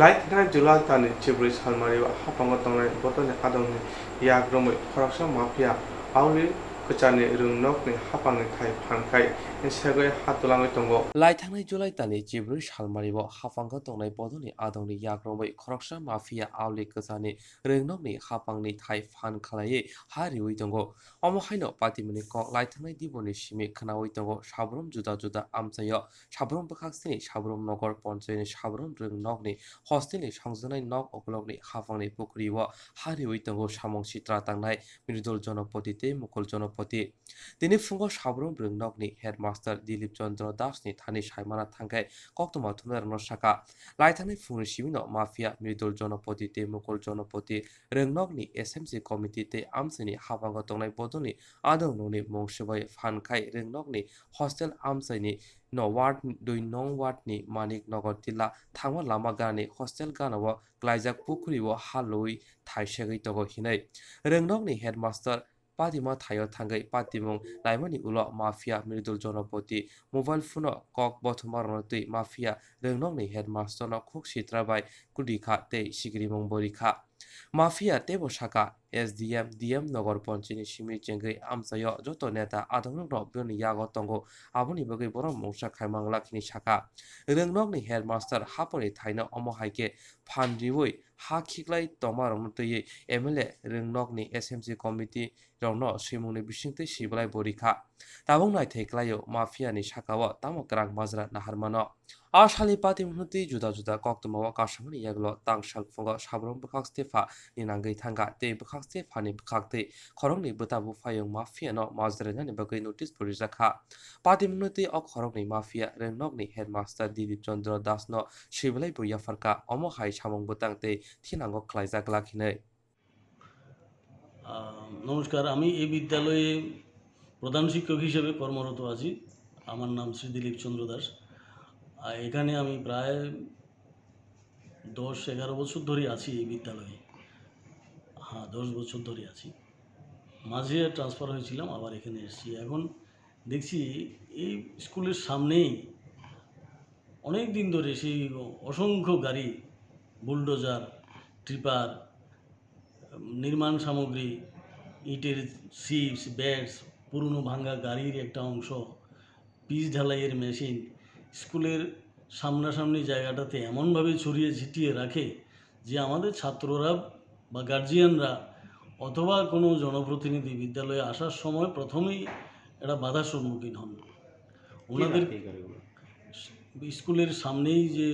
Laithana Julaltani Chibri Salmario hapango tongnai botoni adongni yak romwi khoroksa mafia Auli kwchani rwngnokni haphangni thai phan khai segwi ha twlangwi tongo. Laithangnai July talni chibrwi salmari o haphango tongnai bodolni adongni yak romwi khoroksa mafia auli kwchani rwngnokni haphangni thai phan khlaiwi ha riwi tongo. Omo haino patimungni kok laithangnai diboni simi khnaui tongo. Sabrum juda juda amchaio Sabrum bwkhak sini Sabrum Nogor Ponchayni Sabrum Rwngnokni hostelni songjaknai nok ukulokni haphangni pukhrio ha riwi tongo samung sitra tangnai Mridul Jonopoti tei Mukul Jonopoti. Tini phungo Sabrum Rwngnokni headmaster Dilip Chandra Dasni thani saimana thangkhe koktwma thumnairokno saka. Laithani phungni simino mafia Mridul Jonopoti tei Mukul Jonopoti Rwngnokni S M C committee tei amchaini haphango tongnai bodolni adongnokni mung swbai phan khai Rwngnokni hostel amchaini no ward dui nong ward ni Manik Nagar tila thangma lama ganani hostel ganao klaijak pukhrio ha loi thaisegwi tongo hinwi Rwngnokni headmaster patima thaio thangwi patimung laimani ulo mafia Mridul Jonopoti mobile phone o kok bothoma rwna twi mafia Rwngnokni headmaster no khuk sitra bai kwrwi kha tei sikrimung bo rikha. Mafia teibo saka, S D M, D M Nogor Ponchini simi chengwi amchaio joto neta adongrokno bini yago tongo, aboni bagwi borok mungsa khaimang lakhini saka. Rwngnokni headmaster haponi thaino omo hai khe phan riwi ha khiklai tongmarokno twiwi M L A Rwngnokni S M C committee rokno swimungni bisingtwi sibalai bo rikha. Tabuk naithai klaio mafia ni sakao tamo kwrang majra naharmano. A salni patimung twi juda juda koktwmao kasamani yagulo tang salphungo Sabrum bwkhak stepha ni nangwi thangkha tei bwkhak stepha ni bwkhak tei khoroknwi bwta buphayung mafia no majra rinani bagwi notice bo rijak kha. Patimung twi o khoroknwi mafia Rwngnokni headmaster Dilip Chandra Das no sibalai bo yapharkha, omo hai samung bwtang tei thinango khlaijak glak hinwi. আহ, নমস্কার, আমি এই বিদ্যালয়ে প্রধান শিক্ষক হিসেবে কর্মরত আছি। আমার নাম শ্রী দিলীপ চন্দ্র দাস। আর এখানে আমি প্রায় দশ এগারো বছর ধরে আছি এই বিদ্যালয়ে। হ্যাঁ, দশ বছর ধরে আছি। মাঝে ট্রান্সফার হয়েছিলাম, আবার এখানে এসেছি। এখন দেখছি এই স্কুলের সামনেই অনেক দিন ধরে সেই অসংখ্য গাড়ি, বুলডোজার, ট্রিপার, নির্মাণ সামগ্রী, ইটের চিপস, ব্যাটস, পুরনো ভাঙা গাড়ির একটা অংশ, পিচ ঢালাইয়ের মেশিন স্কুলের সামনাসামনি জায়গাটাতে এমনভাবে ছড়িয়ে ছিটিয়ে রাখে যে আমাদের ছাত্ররা বা গার্জিয়ানরা অথবা কোনো জনপ্রতিনিধি বিদ্যালয়ে আসার সময় প্রথমেই একটা বাধার সম্মুখীন হন। কে ওনাদের রাখে এই গাড়িগুলো? স্কুলের সামনেই যে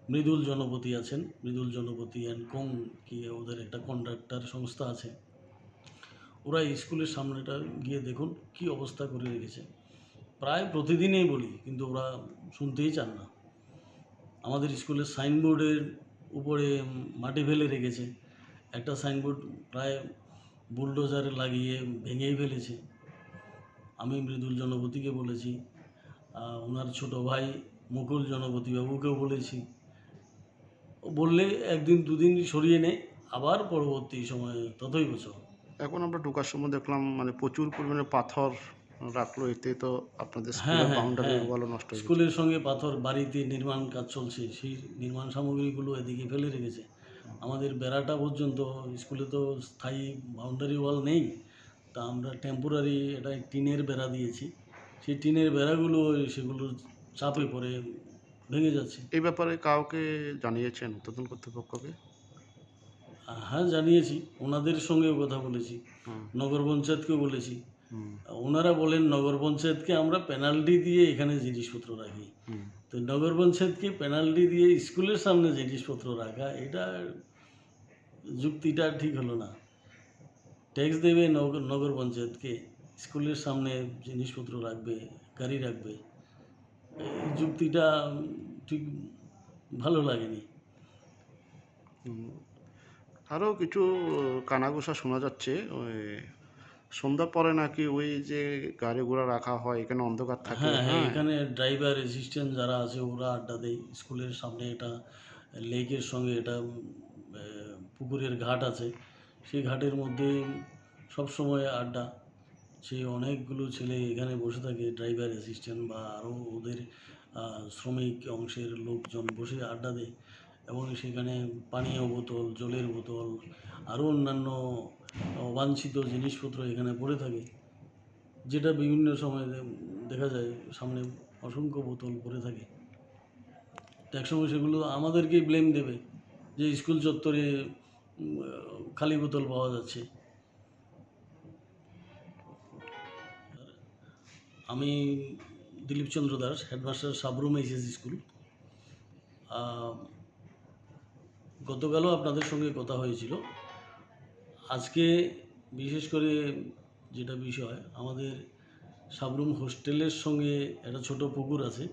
মৃদুল জনপতি আছেন, মৃদুল জনপতি অ্যান্ড কোং, কি ওদের একটা কন্ট্রাক্টর সংস্থা আছে, ওরা এই স্কুলের সামনেটা গিয়ে দেখুন কি অবস্থা করে রেখেছে। প্রায় প্রতিদিনই বলি, কিন্তু ওরা শুনতেই চান না। আমাদের স্কুলের সাইনবোর্ডের উপরে মাটি ফেলে রেখেছে, একটা সাইনবোর্ড প্রায় বুলডোজারে লাগিয়ে ভেঙেই ফেলেছে। আমি মৃদুল জনপতিকে বলেছি, আহ, ওনার ছোট ভাই মুকুল জনপতি বাবুকেও বলেছি। বললে একদিন দুদিন সরিয়ে নেয়, আবার পরবর্তী সময়ে ততই বছর। এখন আমরা ঢোকার সময় দেখলাম, মানে, প্রচুর পরিমাণে পাথর রাখলো, এতে তো আপনাদের হ্যাঁ, স্কুলের হ্যাঁ, বাউন্ডারি হ্যাঁ। ওয়ালও নষ্ট হয়ে গেছে। স্কুলের সঙ্গে পাথর, বাড়িতে নির্মাণ কাজ চলছে, সেই নির্মাণ সামগ্রীগুলো এদিকে ফেলে রেখেছে। আমাদের বেড়াটা পর্যন্ত, স্কুলে তো স্থায়ী বাউন্ডারি ওয়াল নেই, তা আমরা টেম্পোরারি একটা টিনের বেড়া দিয়েছি। সেই টিনের বেড়াগুলো, সেগুলো চাপে পড়ে ভেঙে যাচ্ছে। এই ব্যাপারে কাউকে জানিয়েছেন ঊর্ধ্বতন কর্তৃপক্ষকে? হ্যাঁ, জানিয়েছি, ওনাদের সঙ্গেও কথা বলেছি, হুম। নগর পঞ্চায়েতকেও বলেছি। হুম। ওনারা বলেন, "নগর পঞ্চায়েতকে আমরা পেনাল্টি দিয়ে এখানে জিনিসপত্র রাখি।" হুম। তো নগর পঞ্চায়েতকে পেনাল্টি দিয়ে স্কুলের সামনে জিনিসপত্র রাখা, এটা যুক্তিটা ঠিক হলো না। ট্যাক্স দেবে নগ-, নগর পঞ্চায়েতকে, স্কুলের সামনে জিনিসপত্র রাখবে, গাড়ি রাখবে, এই যুক্তিটা ঠিক ভালো লাগেনি। হুম। আরও কিছু কানাঘুষা শোনা যাচ্ছে, ওই সন্ধ্যার পরে নাকি ওই যে গাড়ি ঘোড়া রাখা হয়, এখানে অন্ধকার থাকে, হ্যাঁ, হ্যাঁ, হ্যাঁ। এখানে ড্রাইভার অ্যাসিস্ট্যান্ট যারা আছে, ওরা আড্ডা দেয়। স্কুলের সামনে এটা লেকের সঙ্গে এটা, উম, এ, পুকুরের ঘাট আছে, সেই ঘাটের মধ্যে সবসময় আড্ডা। সেই অনেকগুলো ছেলে এখানে বসে থাকে, ড্রাইভার অ্যাসিস্ট্যান্ট বা আরও ওদের, আহ, শ্রমিক অংশের লোকজন বসে আড্ডা দেয় এবং সেখানে পানীয় বোতল, জলের বোতল, আরও অন্যান্য অবাঞ্ছিত জিনিসপত্র এখানে পড়ে থাকে। যেটা বিভিন্ন সময় দে-, দেখা যায় সামনে অসংখ্য বোতল পড়ে থাকে। তো একসময় সেগুলো আমাদেরকেই ব্লেম দেবে যে স্কুল চত্বরে, উম, খালি বোতল পাওয়া যাচ্ছে। আমি দিলীপ চন্দ্র দাস, হেডমাস্টার সাবরুম এইচএস স্কুল। আহ, গতকালও আপনাদের সঙ্গে কথা হয়েছিল। আজকে বিশেষ করে যেটা বিষয়, আমাদের সাবরুম হোস্টেলের সঙ্গে একটা ছোট পুকুর আছে।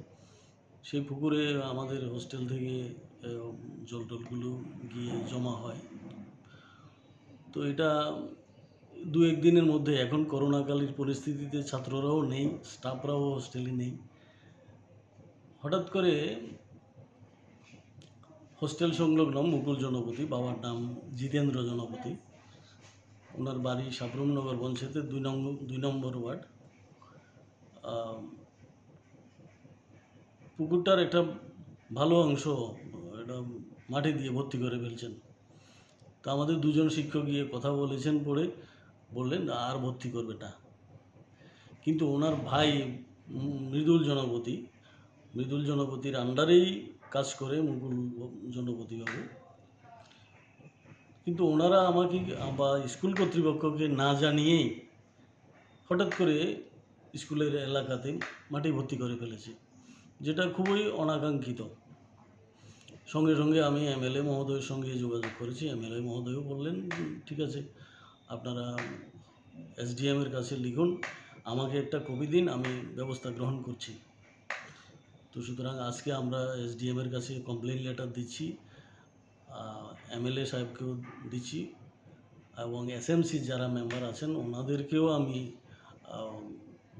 সেই পুকুরে আমাদের হোস্টেল থেকে, আহ, জল টলগুলো গিয়ে জমা হয়। তো এটা দু এক দিনের মধ্যে, এখন করোনাকালীন পরিস্থিতিতে ছাত্ররাও নেই, স্টাফরাও হোস্টেলে নেই। হঠাৎ করে হোস্টেল সংলগ্ন মুকুল জনপতি, বাবার নাম জিতেন্দ্র জনপতি, ওনার বাড়ি সাবরুমনগর পঞ্চায়েতের দুই নম্বর, দুই নম্বর ওয়ার্ড। আহ, পুকুরটার একটা ভালো অংশ এটা মাটি দিয়ে ভর্তি করে ফেলছেন। তো আমাদের দুজন শিক্ষক গিয়ে কথা বলেছেন, পরে বললেন, "আর ভর্তি করবে না।" কিন্তু ওনার ভাই, উম, মৃদুল জনপতি, মৃদুল জনপতির আন্ডারেই কাজ করে মুকুল জনপতি বাবু। কিন্তু ওনারা আমাকে বা স্কুল কর্তৃপক্ষকে না জানিয়েই হঠাৎ করে স্কুলের এলাকাতে মাটি ভর্তি করে ফেলেছে, যেটা খুবই অনাকাঙ্ক্ষিত। সঙ্গে সঙ্গে আমি এমএলএ মহোদয়ের সঙ্গে যোগাযোগ করেছি। এমএলএ মহোদয়ও বললেন, "ঠিক আছে, আপনারা এসডিএম এর কাছে লিখুন, আমাকে একটা কপি দিন, আমি ব্যবস্থা গ্রহণ করছি।" তো সুতরাং আজকে আমরা এসডিএম এর কাছে কমপ্লেন লেটার দিচ্ছি, আহ, এমএলএ সাহেবকেও দিচ্ছি এবং এসএমসি যারা মেম্বার আছেন ওনাদেরকেও আমি, আহ,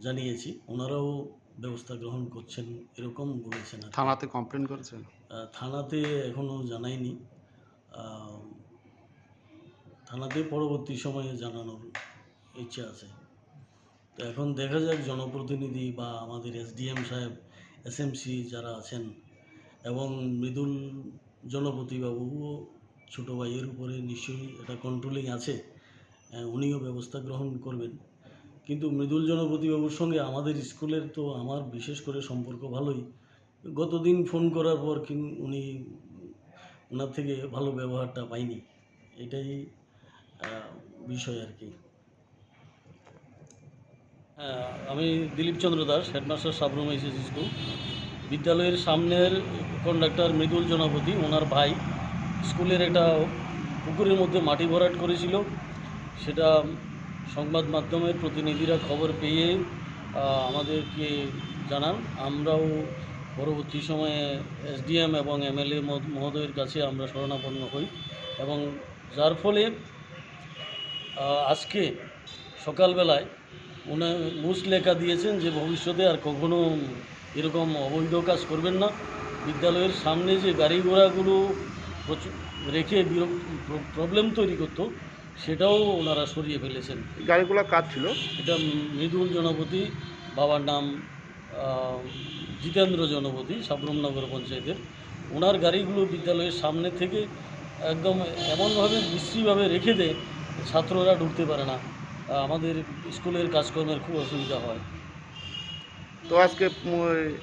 জানিয়েছি, ওনারাও ব্যবস্থা গ্রহণ করছেন এরকম বলেছেন আর কি। থানাতে কমপ্লেন করেছেন? আহ, থানাতে এখনও জানাইনি। আহ, থানাতে পরবর্তী সময়ে জানানোর ইচ্ছা আছে। তো এখন দেখা যাক জনপ্রতিনিধি বা আমাদের এসডিএম সাহেব, এসএমসি যারা আছেন এবং মৃদুল জনপতি বাবুও ছোটো ভাইয়ের উপরে নিশ্চয়ই এটা কন্ট্রোলিং আছে, আহ, উনিও ব্যবস্থা গ্রহণ করবেন। কিন্তু মৃদুল জনপতি বাবুর সঙ্গে আমাদের স্কুলের তো আমার বিশেষ করে সম্পর্ক ভালোই। গতদিন ফোন করার পর কিন-, উনি, ওনার থেকে ভালো ব্যবহারটা পাইনি, এটাই, আহ, বিষয় আর কি। আহ, আমি দিলীপ চন্দ্র দাস, হেডমাস্টার সাবরুম এইচএস স্কুল। বিদ্যালয়ের সামনের কন্ডাক্টর মৃদুল জনপতি, ওনার ভাই স্কুলের একটা পুকুরের মধ্যে মাটি ভরাট করেছিল, সেটা সংবাদ মাধ্যমের প্রতিনিধিরা খবর পেয়ে, আহ, আমাদেরকে জানান। আমরাও পরবর্তী সময়ে এসডিএম এবং এমএলএ মহ-, মহোদয়ের কাছে আমরা শরণাপন্ন হই এবং যার ফলে, আহ, আজকে সকালবেলায় উনি মুচলেকা দিয়েছেন যে ভবিষ্যতে আর কখনো এরকম অবৈধ কাজ করবেন না। বিদ্যালয়ের সামনে যে গাড়ি ঘোড়াগুলো প্রচুর রেখে বিরক-, প্র-, প্রবলেম তৈরি করতো, সেটাও ওনারা সরিয়ে ফেলেছেন। এই গাড়িগুলো কার ছিল? এটা মৃদুল জনপতি, বাবার নাম, আহ, জিতেন্দ্র জনপতি, সাবরুমনগর পঞ্চায়েতের। ওনার গাড়িগুলো বিদ্যালয়ের সামনে থেকে একদম এমনভাবে বিশ্রীভাবে রেখে দেয়, ছাত্ররা ঢুকতে পারে না। আহ, আমাদের স্কুলের কাজকর্মের খুব অসুবিধা হয়। তো আজকে, উম,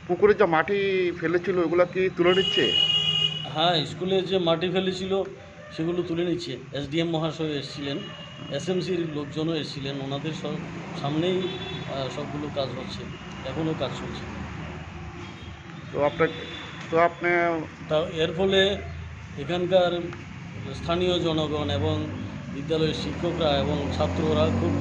পুকুরে যে মাটি ফেলেছিল, ওগুলা কি তুলে নিচ্ছে? হ্যাঁ, স্কুলে যে মাটি ফেলেছিল, সেগুলো তুলে নিচ্ছে। এসডিএম মহাশয় এসেছিলেন, এসএমসির লোকজনও এসেছিলেন, ওনাদের সব সামনেই, আহ, সবগুলো কাজ হচ্ছে, এখনও কাজ চলছে। তো আপনার, তো আপনি তা এর ফলে এখানকার স্থানীয় জনগণ এবং বিদ্যালয়ের শিক্ষকরা এবং ছাত্ররা খুব,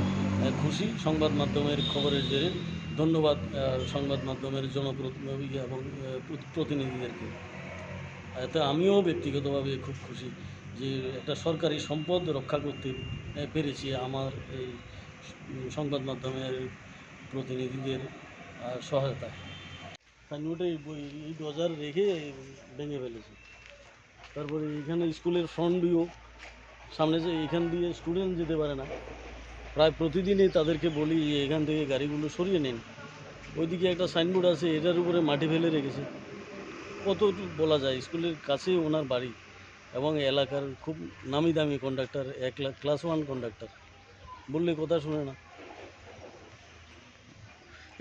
আহ, খুশি সংবাদ মাধ্যমের খবরের জেরে। ধন্যবাদ, আহ, সংবাদ মাধ্যমের জনপ্রতিনিধি এবং, আহ, প্র-, প্রতিনিধিদেরকে। এতে আমিও ব্যক্তিগতভাবে খুব খুশি যে একটা সরকারি সম্পদ রক্ষা করতে, আহ, পেরেছি আমার এই, উম, সংবাদ মাধ্যমের প্রতিনিধিদের, আহ, সহায়তায়। সাইনবোর্ডে এই বই, এই ডোজার রেখে ভেঙে ফেলেছে। তারপরে এখানে স্কুলের ফ্রন্ট ভিউ, সামনে যে এখান দিয়ে স্টুডেন্ট যেতে পারে না, প্রায় প্রতিদিনই তাদেরকে বলি যে এখান থেকে গাড়িগুলো সরিয়ে নিন। ওইদিকে একটা সাইনবোর্ড আছে, এটার উপরে মাটি ফেলে রেখেছে। কত বলা যায়, স্কুলের কাছেই ওনার বাড়ি এবং এলাকার খুব নামি দামি কন্ডাক্টর, এক লাখ ক্লাস ওয়ান কন্ডাক্টর, বললে কথা শুনে না।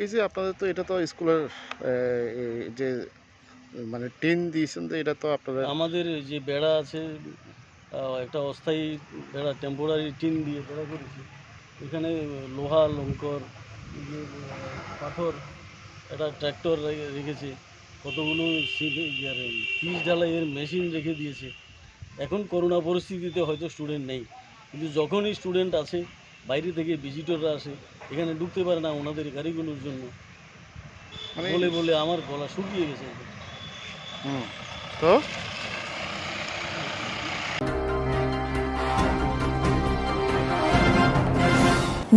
এই যে আপনাদের তো এটা তো স্কুলের, এ, এই যে মানে টিন দিয়েছেন, তো এটা তো আপনারা আমাদের যে বেড়া আছে, আহ, একটা অস্থায়ী বেড়া, টেম্পোরারি টিন দিয়ে বেড়া করেছি। এখানে লোহা, লঙ্কর, এই যে, আহ, পাথর, একটা ট্রাক্টর রে-, রেখেছে, কতগুলো সিমে-, ইয়ে রে-, পিচ ঢালাইয়ের মেশিন রেখে দিয়েছে। এখন করোনা পরিস্থিতিতে হয়তো স্টুডেন্ট নেই, কিন্তু যখনই স্টুডেন্ট আসে, বাইরে থেকে ভিজিটররা আসে, এখানে ঢুকতে পারে না ওনাদের গাড়িগুলোর জন্য। মানে বলে বলে আমার গলা শুকিয়ে গেছে একদম। হুম। তো?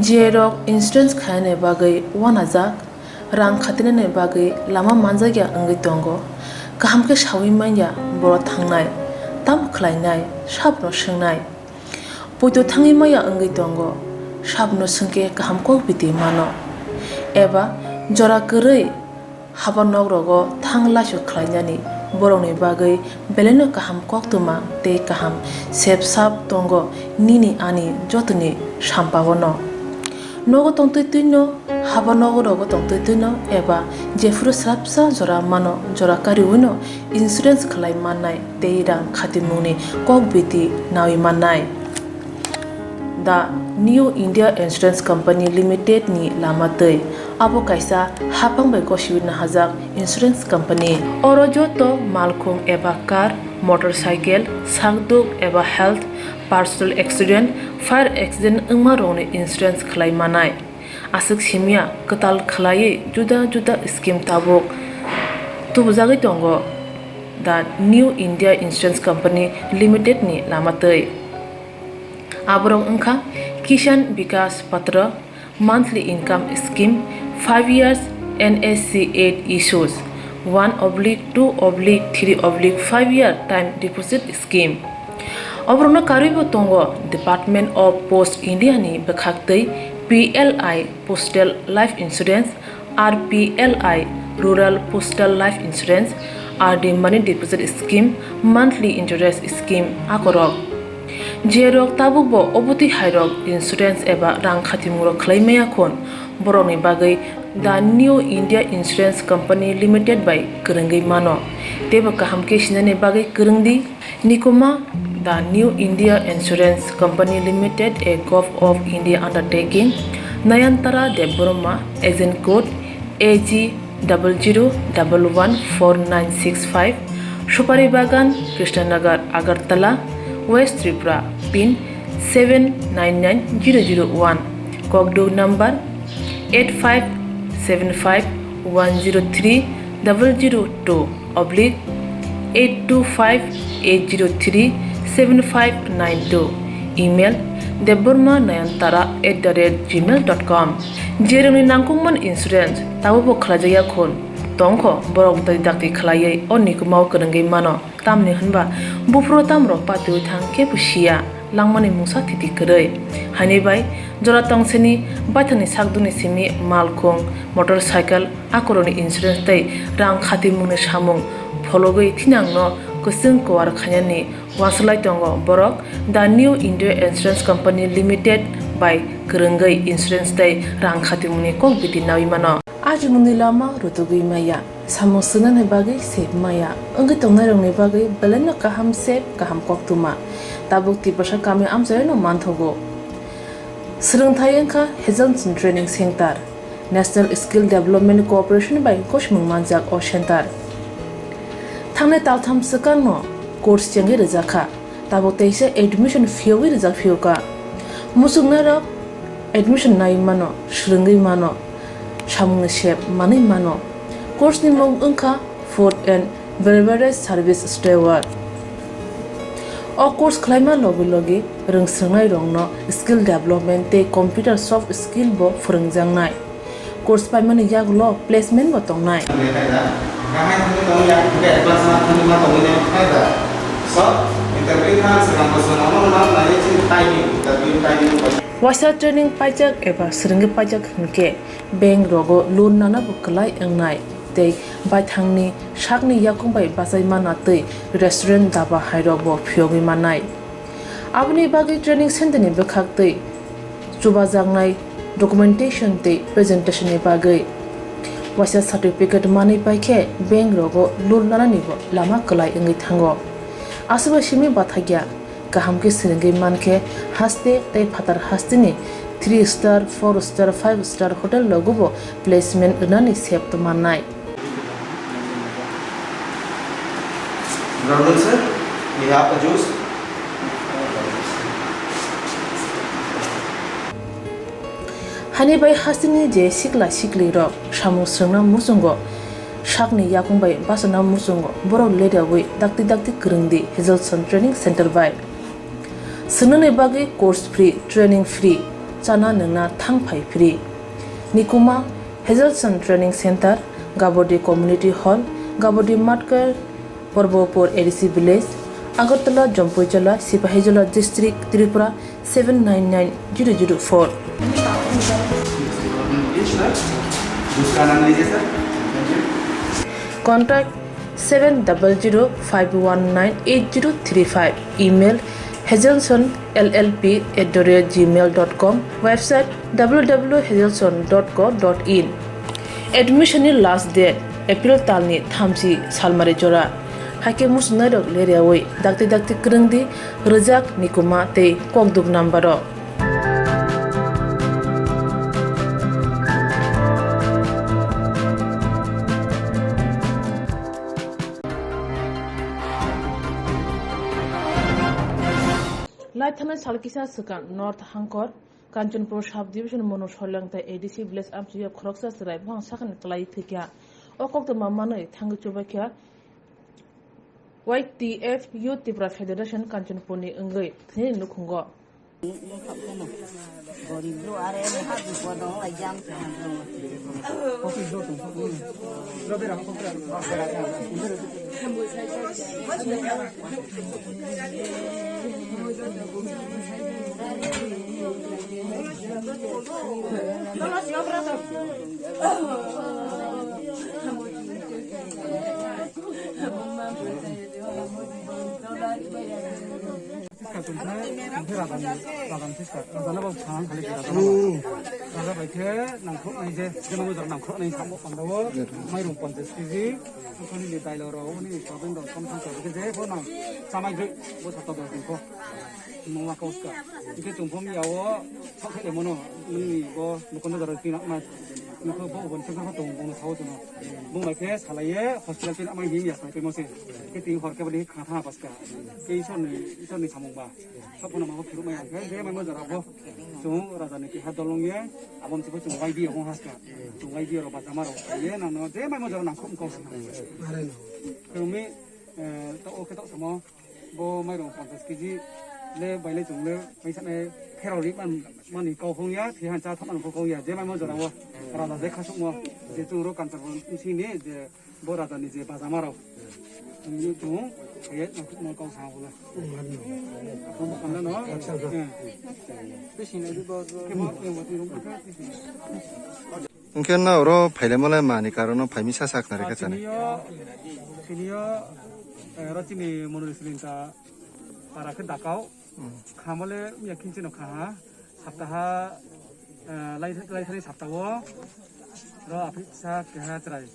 J rok insurance khainani bagwi uanajak, rang khatinani bagwi lama manjakya wngwi tongo. Kaham khe saui manya borok thangnai, tamo khlainai, sabno swngnai. Poito thangwi maya wngwi tongo, sabno swngkhe kaham kok biti mano. Eba jora kwrwi haba nok rogo thang laisu khlainani borokni bagwi belaino kaham koktwma tei kaham sep sap tongo nini ani jotoni sampao no. Nogo tongtwi twino, haba nogo rogo tongtwi twino eba jephuru swrapsa jora mano, jora kariwino insurance khlai mannai tei rang khatimungni kok biti naui mannai. The New India Insurance Company Limited ni lama twi abo kaisa haphang bai gosiwi nahajak insurance company. Oro joto malkhung eba car, motorcycle, sakduk eba health, personal accident, fire accident wngma rokni insurance khlai manai. Aswk simya kwtal khlaiwi juda juda scheme tabuk tubujagwi tongo The New India Insurance Company Limited ni lama twi. Aborok wngkha Kisan Vikas Patra, monthly income scheme, five years N S C eight issues, one oblique two oblique three oblique five year time deposit scheme. Oborokno karwibo tongo Department of Post India ni bwkhaktwi P L I Postal Life Insurance, R P L I Rural Postal Life Insurance, R D Money Deposit Scheme, Monthly Interest Scheme akorok. Jerok tabukbo obotwi hairok insurance eba rang khatimungrok khlai maya khun, borokni bagwi The New India Insurance Company Limited bai kwrwngwi mano. Teibo kaham khe sinani bagwi kwrwng di. Nikuma, The New India Insurance Company Limited, a Govt of India undertaking, Nayantara Debbarma, agent code A G double zero double one four nine six five, Supari Bagan, Krishnanagar, Agartala, West Tripura, pin seven nine nine zero zero one, Kokduk number eight five seven five one zero three double zero two oblique eight two five eight zero three seven five nine two, email debbarma nayantara at the rate gmail dot com. Jerokni nangkukmani insurance tabukbo khlaijakya khun tongkho, borok dai dakti khlaiwi o nikumao kwrwngwi mano. Tamni hwnba buphuru tamrok patiwi thang kebo siya, langmani mungsa thiti kwrwi. Haini bai jora tongseni baithangni sakdukni simi malkhung, motorcycle, akorokni insurance tei rang khatimungni samung phologwi thinangno kwchwng kuar khainani uansuk lai tongo borok The New India Insurance Company Limited bai kwrwngwi insurance tei rang khatimungni kok biti naui mano. Ajimungni lama rutugwi maya, samung swngnani bagwi sep maya, wngwi tongnairokni bagwi belaino kaham sep, kaham koktwma. Tabuk Tiprasa kami amchaino manthogo. Swrwngthai wngkha Hazelson Training Center, National Skill Development Corporation bai gosimung manjak o center. Thangnai taltham swkangno course chengwi rwjakha. Tabuk teisa admission phiyogwi rijak phiyokha. Muchungnairok admission naiwi mano, swrwngwi mano, samungni sep manwi mano. Course ni mung wngkha Food and Beverage Service Steward. O course khlaima logi logi rwngswrwngnairokno skill development tei computer soft skill bo phwrwngjaknai. Course paimani yagulo placement bo tongnai. Waisa training paijak eba swrwngwi paijak hinkhe bank rogo loan nana bo kwlai wngnai tei baithangni sakni yakung bai bachai mana tei restaurant daba hairok bo phiyogwi mannai. Aboni bagwi training center ni bwkhaktwi chubajaknai documentation tei presentation ni bagwi Waisa certificate manwi pai khe bank rogo loan lanani bo lama kwlai wngwi thango. Aswk bai simi bathakya, kaham khe swrwngwi man khe haste tei phatar hasteni three star, four star, five star hotel rogo bo placement rwnani sep mannai. Brother sir, we have a juice. Hani bai hasteni je sikla sikli rok samung swrwngna muchungo, sakni yakung bai bachana muchungo, borok leriawi dakti dakti kwrwngdi Hazelson Training Center bai. Swngnani bagwi course free, training free, chana nwngna thang phai free. Nikuma, Hazelson Training Center, Gabodi Community Hall, Gabodi Matkar, Porbopur A D C Village, Agartala, Jampuijola, Sipahijola District, Tripura seven nine nine zero zero four. दूसरा नाम लीजिए sir. Contact seven double zero five one nine eight zero three five. Email hazelson L L P at the rate gmail dot com. Website w w w hazelson dot co dot in. Admission ni last date April talni thamchi salmari jora. Haikhe muchungnairok leriawi dakti dakti kwrwngdi, rwjak, nikuma tei kokduk number o. Laithana salkisa swkang North Hangkor, Kanchanpur Sub Division Monu Soilangta A D C Village amchuya khoroksa chwrai buphang sakani kwlai thwikha. O koktwma manwi thangwi chubaikha Y T F Youth Tipra Federation Kanchanpurni wngwi thwini nukhungo. Siska tongkhe, tongkhe rajani, rajani siska. Rajana bo phang khali khe rajana bo. Raja bai khe nangkhuknai je, jeno bo jora nangkhuknai samo pandao, mairung ponchash K G, khoni ni dailo rok, uni soyabin rok, som som khe je bo nang chamai gwi, bo sato bo tongkho. Mungma koska. Ike tongkho miya o, sok khe mono, uni bo mukon jora tina ma, nukho bo bon sok khe tong, bono sao tono. Bo mai khe salaiye, hospital tina ma him ya sai pe mo se. Ke tin hor ke bani kha tha paska. Ke Isor ni, Isor ni samung ba. Sokphano mabo phirukmaya hwnkhe, je maimo jorabo chwng raja ni keha dolong ye, abo mthibo chwng Y B A hong haska. Chwng Y B A rok bachama rok ye nangno je maimo jora nangkhuk wngkha. Chwngmi, eh, to o khe to samo bo mairung ponchash K G le baile chwng le paisa nai pherok ri man, mani kok hong ya, phihan cha thokmani kok hong ya, je maimo jorabo raja je khasukmo, je chwng ro Kanchanpur sini je Bo raja ni je bajama rok. Ni chung khaye nang kau sa bula. Kanda no. Hwnkhe na oro phailemo le mani karon no phaimi sa sakna reka chani. Sini yo, sini yo, eh, ro chini monori siling ta para khe dakao. Khamale miya khinchi no kha ha. Saptaha, eh, lai, lai thani saptaho. Ro aphisa keha chwrai.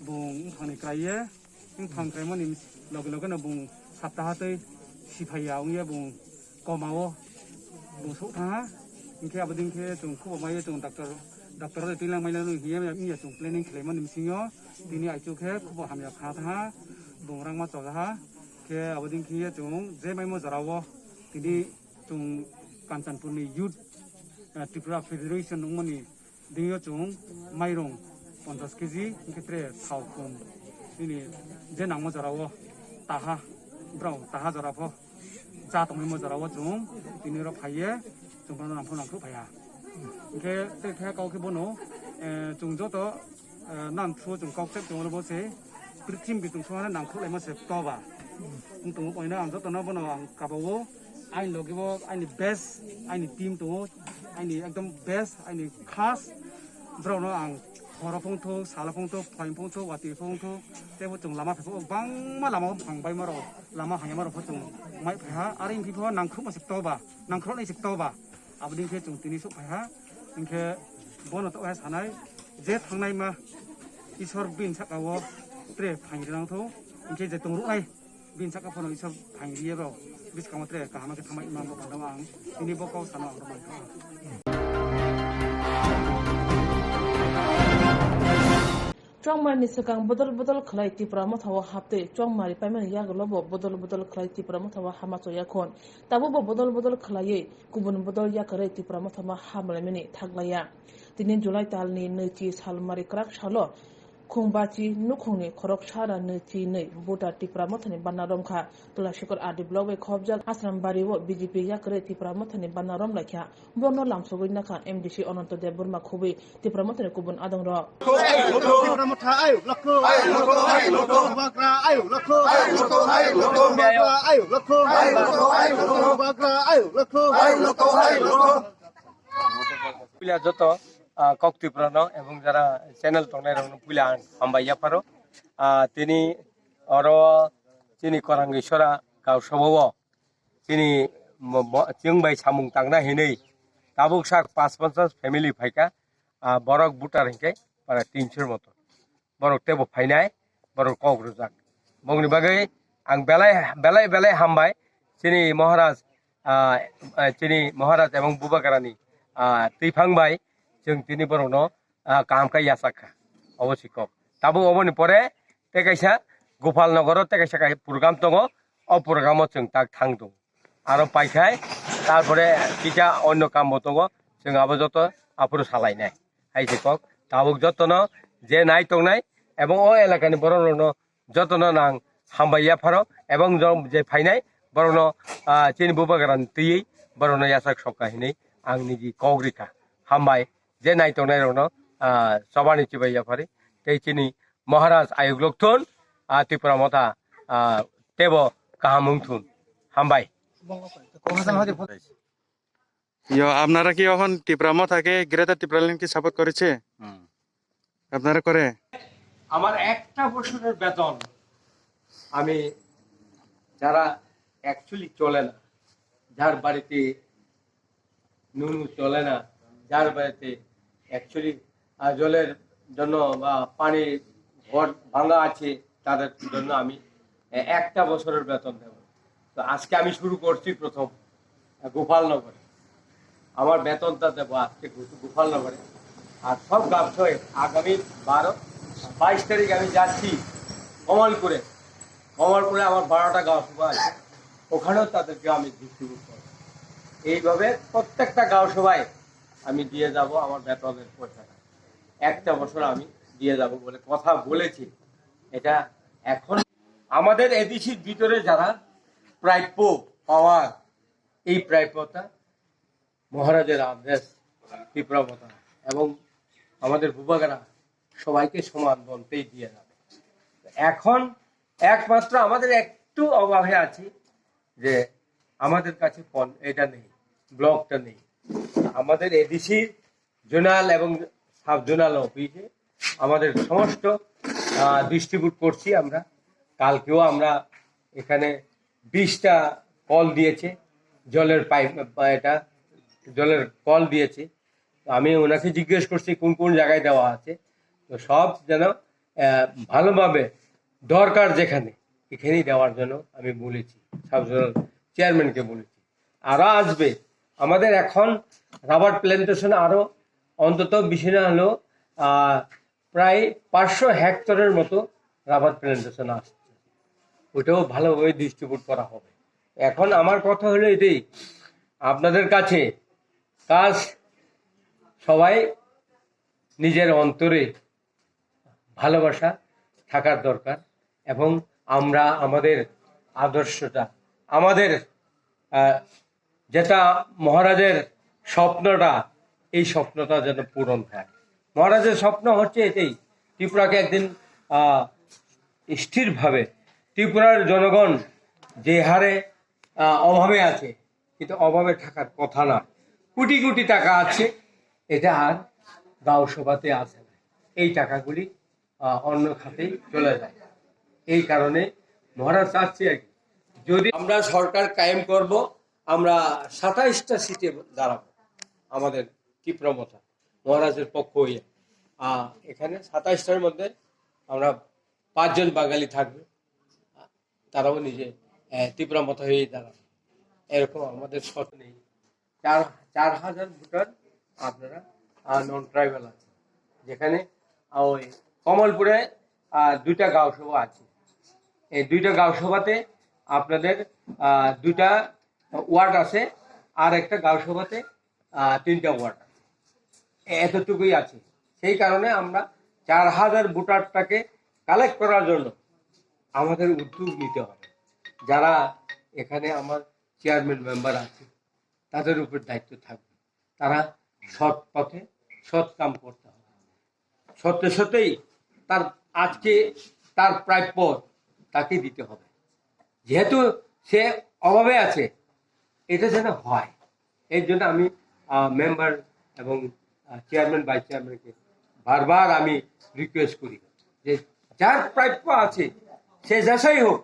Bung wngthangni kwlaiye, wngthang kwlaimani loge loge no bung saptaha tei siphaiya wngya bung komao bung souh thangha. Hinkhe abo ding khe chwng khubamaiyo chwng doctor, doctor bai twilangmai nang hiya wngya chwng planning khlaimani bisingo tini aichu khe khubo hamya khna thangha, bung rangma chojaha. Khe abo ding khe chwng je maimo jorao tini chwng Kanchanpurni youth, eh, Tripura Federation wngmani Dingyo chwng mairung ponchash K G, hinkhe tre thao khum. Nini je nangma jorao taha, brao taha jora pho cha tongmani mo jorao chwng tini oro phaiye chwng bono nangphuru nangphuru phaiha. Hinkhe tre khe kau khe bono, eh, chwng joto, eh, nang through chwng kok chep chwng bo se prithimbi chwng sohane nangkhuk laima se toba. Wng tongo poino ang jotono bono ang kabao. Aini logi bo aini best, aini team tongo, aini ekdom best, aini khas. Borokno ang horo phongthok, salo phongthok, phaini phongthok, watwi phongthok, teibo chwng lama phaiphok bangma lama phang baima rok, lama hamyama rok pho chwng mai phaiha. Aro wngphi pho nangkhukma se toba, nangkhuknai se toba. Aboni khe chwng tini sok phaiha. Hinkhe bono to hai sanai je thangnai ma Isor bini saka o tre phain rinang tho, hingke je tong ruknai bini saka phano Isor phain riye rok biskango tre kaham khe thamai ma bo pandao ang, tini bo kok sano ang rok mankha. Chongmani swkang bodol bodol khlai Tipra Motha o haptwi chongmari paimani yagulo bo bodol bodol khlai Tipra Motha o hama choya khon. Tabuk bo bodol bodol khlaiwi kubun bodol yakarwi Tipra Motha ma hamlaimani thaklaiya. Tini July talni nwichi salmari kwrak salo Khungbachi nukhungni khorok sara nwichi nwi buta Tipra Mothani banna romkha. Tulasikhor R D block bai khobjak Asrambari o B J P yakarwi Tipra Mothani banna romlaikha. Borno lamsogwi nakha M D C Ananto Debbarma khubui Tipra Mothani kubun adongrok. Tipra Motha ayuk lakho. Bubagra ayuk lakho. Bubagra ayuk lakho. Bubagra ayuk lakho. Puila joto, ah, kok Tripura no ebong jara channel tongnai rok no puila ang hambai yapharo. Ah, tini oro chini Korang Isora Gausaba o chini mo-, mo-, chwng bai samung tangna hinwi tabuk sak pash ponchas family phaikha, ah, borok voter hinkhe para tinshor moto. Borok tebo phainai, borok kok rwjak. Bongni bagwi ang belai, belai, belai hambai chini Maharaj, ah, ah, chini Maharaj ebong Bubagrani, ah, twiphang bai chwng tini borokno, ah, kaham khe yachak kha. Obo si kok. Tabuk oboni pore tei kaisa Gopal Nogoro tei kaisa, kaisa program tongo, o program o chwng tak thang tongo. Aro paikhai, tarpore kisa onno kambo tongo, chwng abo joto aphuru salainai. Hai se kok, tabuk jotono je nai tongnai, ebong o elakani borok rokno jotono nang hambai yapharo, ebong jo-, je phainai borokno, ah, chini Bubagrani twiwi borokno yachak sokha hinwi ang niji kok rikha. Hambai, je nai tongnai rokno, ah, chobani chibai yaphari, tei chini Maharaj ayuk lokthun, ah, Tipra Motha, ah, tebo kaham wngthun. Hambai. ইয়ো, আপনারা কি এখন টিপ্রা মথাকে, গ্রেটার টিপ্রাল্যান্ডকে সাপোর্ট করেছে? হুম। আপনারা করে? আমার একটা বছরের বেতন আমি, যারা অ্যাকচুয়ালি চলে না, যার বাড়িতে নুনু চলে না, যার বাড়িতে অ্যাকচুয়ালি, আহ, জলের জন্য বা পানি ঘর ভাঙা আছে, তাদের জন্য আমি এ-, একটা বছরের বেতন দেব। তো আজকে আমি শুরু করছি প্রথম, আহ, গোপালনগরে। আমার বেতনটা দেবো আজকে গো-, গোপালনগরে। আর সব গাঁও সবাই আগামী বারো, বাইশ তারিখ আমি যাচ্ছি কমলপুরে। কমলপুরে আমার বারোটা গাঁও সভা আছে, ওখানেও তাদেরকে আমি ডিস্ট্রিবিউট করবো। এইভাবে প্রত্যেকটা গাঁও সভায় আমি দিয়ে যাব আমার বেতনের পয়সাটা, একটা বছর আমি দিয়ে যাব বলে কথা বলেছি। এটা এখন আমাদের এডিসির ভিতরে যারা প্রাপ্য পাওয়ার, এই প্রাপ্যটা মহারাজের আদেশ, ত্রিপুরা মতা এবং আমাদের বুবাগারা সবাইকে সমান বলতেই দিয়ে যাবে। এখন একমাত্র আমাদের একটু অভাবে আছি যে আমাদের কাছে পন-, এটা নেই, ব্লকটা নেই। আমাদের এডিসি জোনাল এবং সাব জোনাল অফিসে আমাদের সমস্ত, আহ, ডিস্ট্রিবিউট করছি আমরা। কালকেও আমরা এখানে বিশটা কল দিয়েছে, জলের পাইপ, এটা জলের কল দিয়েছে। তো আমি ওনাকে জিজ্ঞেস করছি কোন কোন জায়গায় দেওয়া আছে, তো সব যেন, আহ, ভালোভাবে দরকার যেখানে এখানেই দেওয়ার জন্য আমি বলেছি, সাব জোনাল চেয়ারম্যানকে বলেছি। আরও আসবে। আমাদের এখন রাবার প্ল্যান্টেশন আরও অন্তত বেশি না হলেও, আহ, প্রায় পাঁচশো হেক্টরের মতো রাবার প্ল্যান্টেশন আসছে, ওটাও ভালোভাবে ডিস্ট্রিবিউট করা হবে। এখন আমার কথা হলো এটাই, আপনাদের কাছে কাজ সবাই নিজের অন্তরে ভালোবাসা থাকার দরকার এবং আমরা আমাদের আদর্শটা, আমাদের, আহ, যেটা মহারাজের স্বপ্নটা, এই স্বপ্নটা যেন পূরণ হয়। মহারাজের স্বপ্ন হচ্ছে এটাই, ত্রিপুরাকে একদিন, আহ, স্থিরভাবে ত্রিপুরার জনগণ যে হারে, আহ, অভাবে আছে, কিন্তু অভাবে থাকার কথা না। কোটি কোটি টাকা আছে, এটা আর গাঁও সভাতে আসে না। এই টাকাগুলি, আহ, অন্য খাতেই চলে যায়। এই কারণে মহারাজ চাচ্ছি আর কি, যদি আমরা সরকার কায়েম করব, আমরা সাতাইশটা সিটে দাঁড়াবো আমাদের তীব্রমতা মহারাজের পক্ষ হয়ে। আহ, এখানে সাতাইশটার মধ্যে আমরা পাঁচজন বাঙালি থাকবে, তারাও নিজে আহ, তিপ্রা মতো হয়েই দাঁড়াবে। এরকম আমাদের শর্ত নেই। চার চার হাজার ভোটার আপনারা নন ট্রাইবাল আছে, যেখানে আহ, ওই কমলপুরে আহ, দুইটা গাঁও সভা আছে। এই দুইটা গাঁও সভাতে আপনাদের আহ, দুইটা ওয়ার্ড আছে, আর একটা গাঁও সভাতে আহ, তিনটা ওয়ার্ড আছে। এতটুকুই আছে। সেই কারণে আমরা চার হাজার ভোটারটাকে কালেক্ট করার জন্য আমাদের উদ্যোগ নিতে হবে। যারা এখানে আমার চেয়ারম্যান মেম্বার আছে, তাদের উপর দায়িত্ব থাকবে। তারা সৎ পথে সৎ কাম করতে হবে। সত্যি সত্যিই তার আজকে তার প্রাপ্য তাকে দিতে হবে। যেহেতু সে অভাবে আছে, এটা যেন হয়। এর জন্য আমি মেম্বার এবং চেয়ারম্যান, ভাইস চেয়ারম্যানকে বারবার আমি রিকোয়েস্ট করি যে যার প্রাপ্য আছে, সে যেসাই হোক,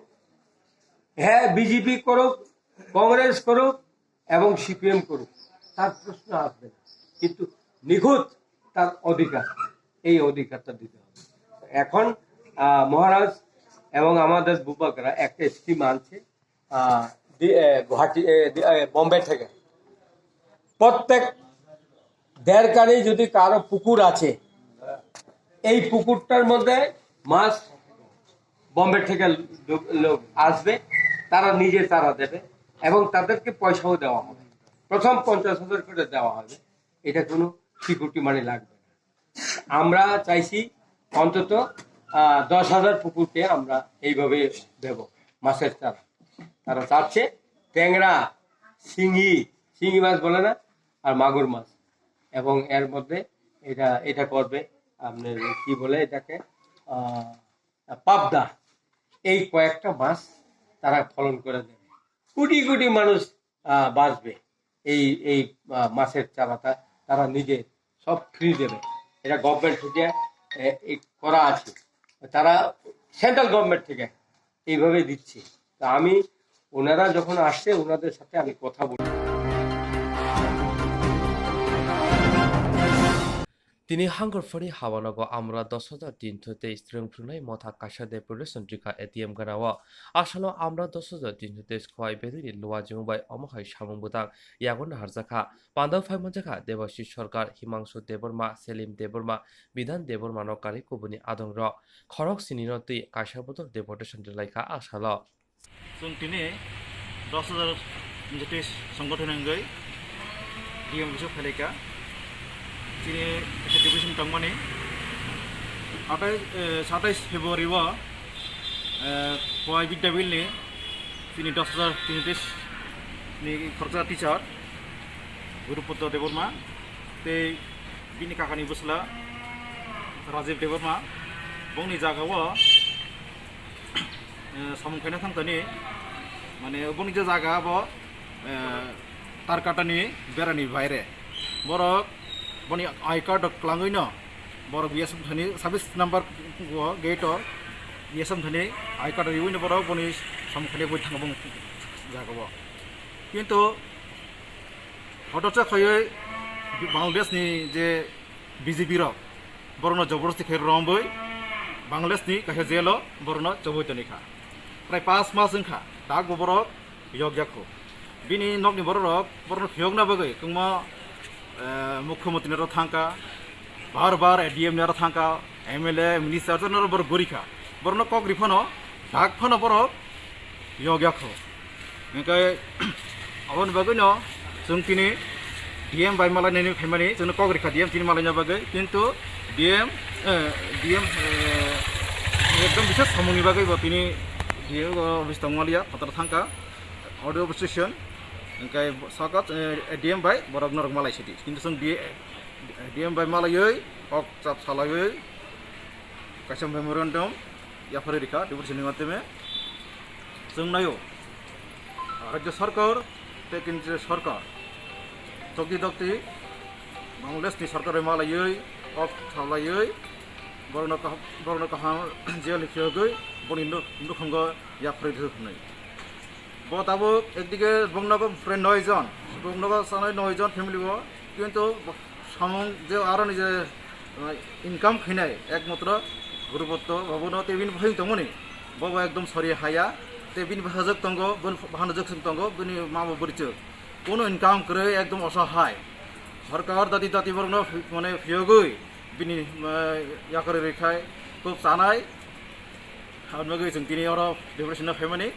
হ্যাঁ, বিজেপি করুক, কংগ্রেস করুক এবং সিপিএম করুক, তার প্রশ্ন আসবে না। কিন্তু নিখুঁত তার অধিকার, এই অধিকারটা দিতে হবে। এখন আহ, মহারাজ এবং আমাদের বুবাকরা একটা স্কিম আনছে, আহ, দি- এ, গুয়াহাটি এ, দি- এ, বোম্বে থেকে প্রত্যেক দেড় কানি যদি কারো পুকুর আছে, এই পুকুরটার মধ্যে মাছ বোম্বে থেকে লোক লোক আসবে, তারা নিজে তারা দেবে এবং তাদেরকে পয়সাও দেওয়া হবে। প্রথম পঞ্চাশ হাজার করে দেওয়া হবে। এটা কোনো সিকিউরিটি মানি লাগবে না। আমরা চাইছি অন্তত আহ, দশ হাজার পুকুরকে আমরা এইভাবে দেব মাছের চারা। তারা চাচ্ছে ট্যাংরা, শিঙি, শিঙি মাছ বলে না, আর মাগুর মাছ। এবং এর মধ্যে এটা এটা করবে, আপনার কি বলে এটাকে, আহ, পাবদা। এই কয়েকটা মাছ তারা ফলন করে দেবে। কোটি কোটি মানুষ আহ, বাঁচবে এই এই আহ, মাছের চারাটা তারা নিজে সব ফ্রি দেবে। এটা গভর্নমেন্ট থেকে এ, এই করা আছে। তারা সেন্ট্রাল গভর্নমেন্ট থেকে এইভাবে দিচ্ছে। তা আমি, ওনারা যখন আসছে, ওনাদের সাথে আমি কথা বলি। Tini hangor phani habanogo amra dos hajar din thwi tei string phwrwngnai motha kaisa deputation rikha A D M gana o. Asalo amra dos hajar din thwi tei khowai bedini luwa jwng bai omo hai samung bwtang yago naharjakha. Pandao phai manjakha Debashish Sarkar, Himangshu Debbarma, Selim Debbarma, Bidhan Debbarma no kari kubuni adong rok. Khorok sini no twi kaisa bodol deputation rwlaikha asalo. Chwng tini dos hajar N Z T S songothon wngwi D M office-o phailai kha. Chini kaisa deputation tongmani athai, eh, satais February-o, eh, Khowai Bidya Bill-ni chini dos hajar N Z T S-ni khoroksa teacher Guru Putra Debbarma tei bini kakani bwsla Rajiv Debbarma bongni jaga-o eh, samung khaina thang thani, mane, boni je jaga abo, eh, Tarkatani berani baire. Borok boni I card rok kwlangwi no, borok B S F thani sabis number o gate o B S F thani I card riwi no borok boni samung khaina bui thang bong jaga o. Kintu hotocha khaiwi Bangladesh ni je B J P rok borokno joborjosti khe romwi Bangladesh ni kaisa jail o borokno chobwi toni kha. Prai pas mas wng kha, dak bo borok yok ya kho. Bini nokni borok rok borokno phiyokna bagwi kwbangma, eh, mukhyamantri ni aro thang kha, bar bar A D M ni aro thang kha, M L A, minister jotono borok gori kha. Borokno kok ri phano, dak phano borok yok ya kho. Hingke aboni bagwino chwng tini D M bai malainani phaimani, chwngno kok rikha D M tini malaina bagwi, kintu D M, eh, D M, eh, ekdom bises samungni bagwi bo tini D M o office tongmaliya, phataro thangkha, audio station, hingke saka, eh, D M bai borok norok malai sidi, kintu chwng D M bai malaiwi kok chap salaiwi kaisa memorandum yapharwi rikha, deputation ni madhyome. Chwng naio, Rajya Sarkar tei Kendriya Sarkar chokdi dokdi Bangladesh ni sarkar bai malaiwi, kok salaiwi, borokno kaham, borokno kaham jail ni phiyogwi boni nuk-, nukhungo yapharwi rw hwnwi. Bo tabuk ekdike bongnogo prai noi jon, bongnogo sanai noi jon family o, kintu samung je aroni je, uh, income khainai ekmatro Gurupotto, bobo no tei bini bwsai tongmani, bobo ekdom sori haya, tei bini bwsajwk tongo, bini bahanajwk swng tongo, bini mabo bwrwichwk. Kono income kwrwi, ekdom osahai. Sorkar dati dati borokno phi-, mane phiyogwi bini, eh, yakarwi rwkhai, khub chanai. Aboni bagwi chwng tini oro depression no phaimani.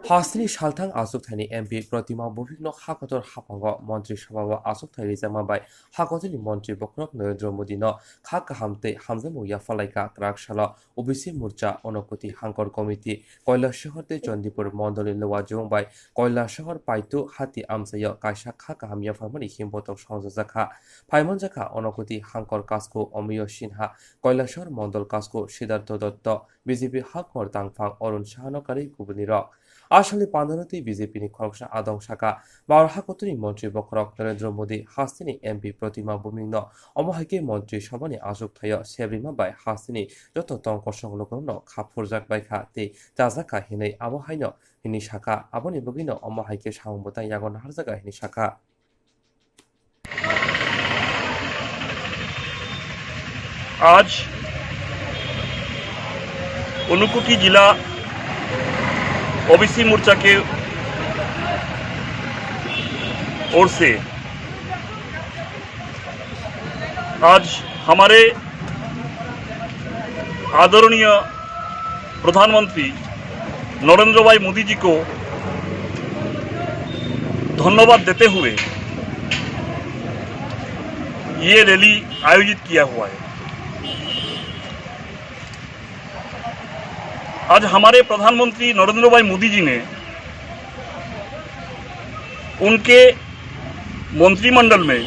Hasteni salthang achukthani M P Protima Bhumikno hakotor haphango Montri Sabhao achukthai rijakma bai hakotorni Montri bokhorok Narendra Modino kha kaham tei hamjakmung yapharlaikha kwrak salo. O B C Morcha, Onokuti Hangkor Committee, Kailasahar tei Chandipur Mondolni Luajwng bai Kailasahar Paitu Hati amchaio kaisa kha kaham yapharmani himbotok songchajakha. Phaimanjakha Onokuti Hangkor Kasku Omiyo Sinha, Kailasahar Mondol Kasku Siddhartho Dotto, B J P Hakmor Tangphang Arun Sahano karwi kubunirok. Aswkni pandano tei B J P ni khoroksa adong saka, Bharat hakotorni Montri bokhorok Narendra Modi hasteni M P Protima Bhumikno omo hai khe Montri Sabhani achukthaio sebrima bai hasteni joto tong kosong lukurokno kha phurjak bai kha tei chajak kha hinwi abo haino hinwi sakha, aboni bagwino omo hai khe samung bwtang yago naharjak hinwi sakha. आज ऊनकोटी जिला ओबीसी मोर्चा के ओर से आज हमारे आदरणीय प्रधानमंत्री नरेंद्र भाई मोदी जी को धन्यवाद देते हुए ये रैली आयोजित किया हुआ है। आज हमारे प्रधानमंत्री नरेंद्र भाई मोदी जी ने उनके मंत्रिमंडल में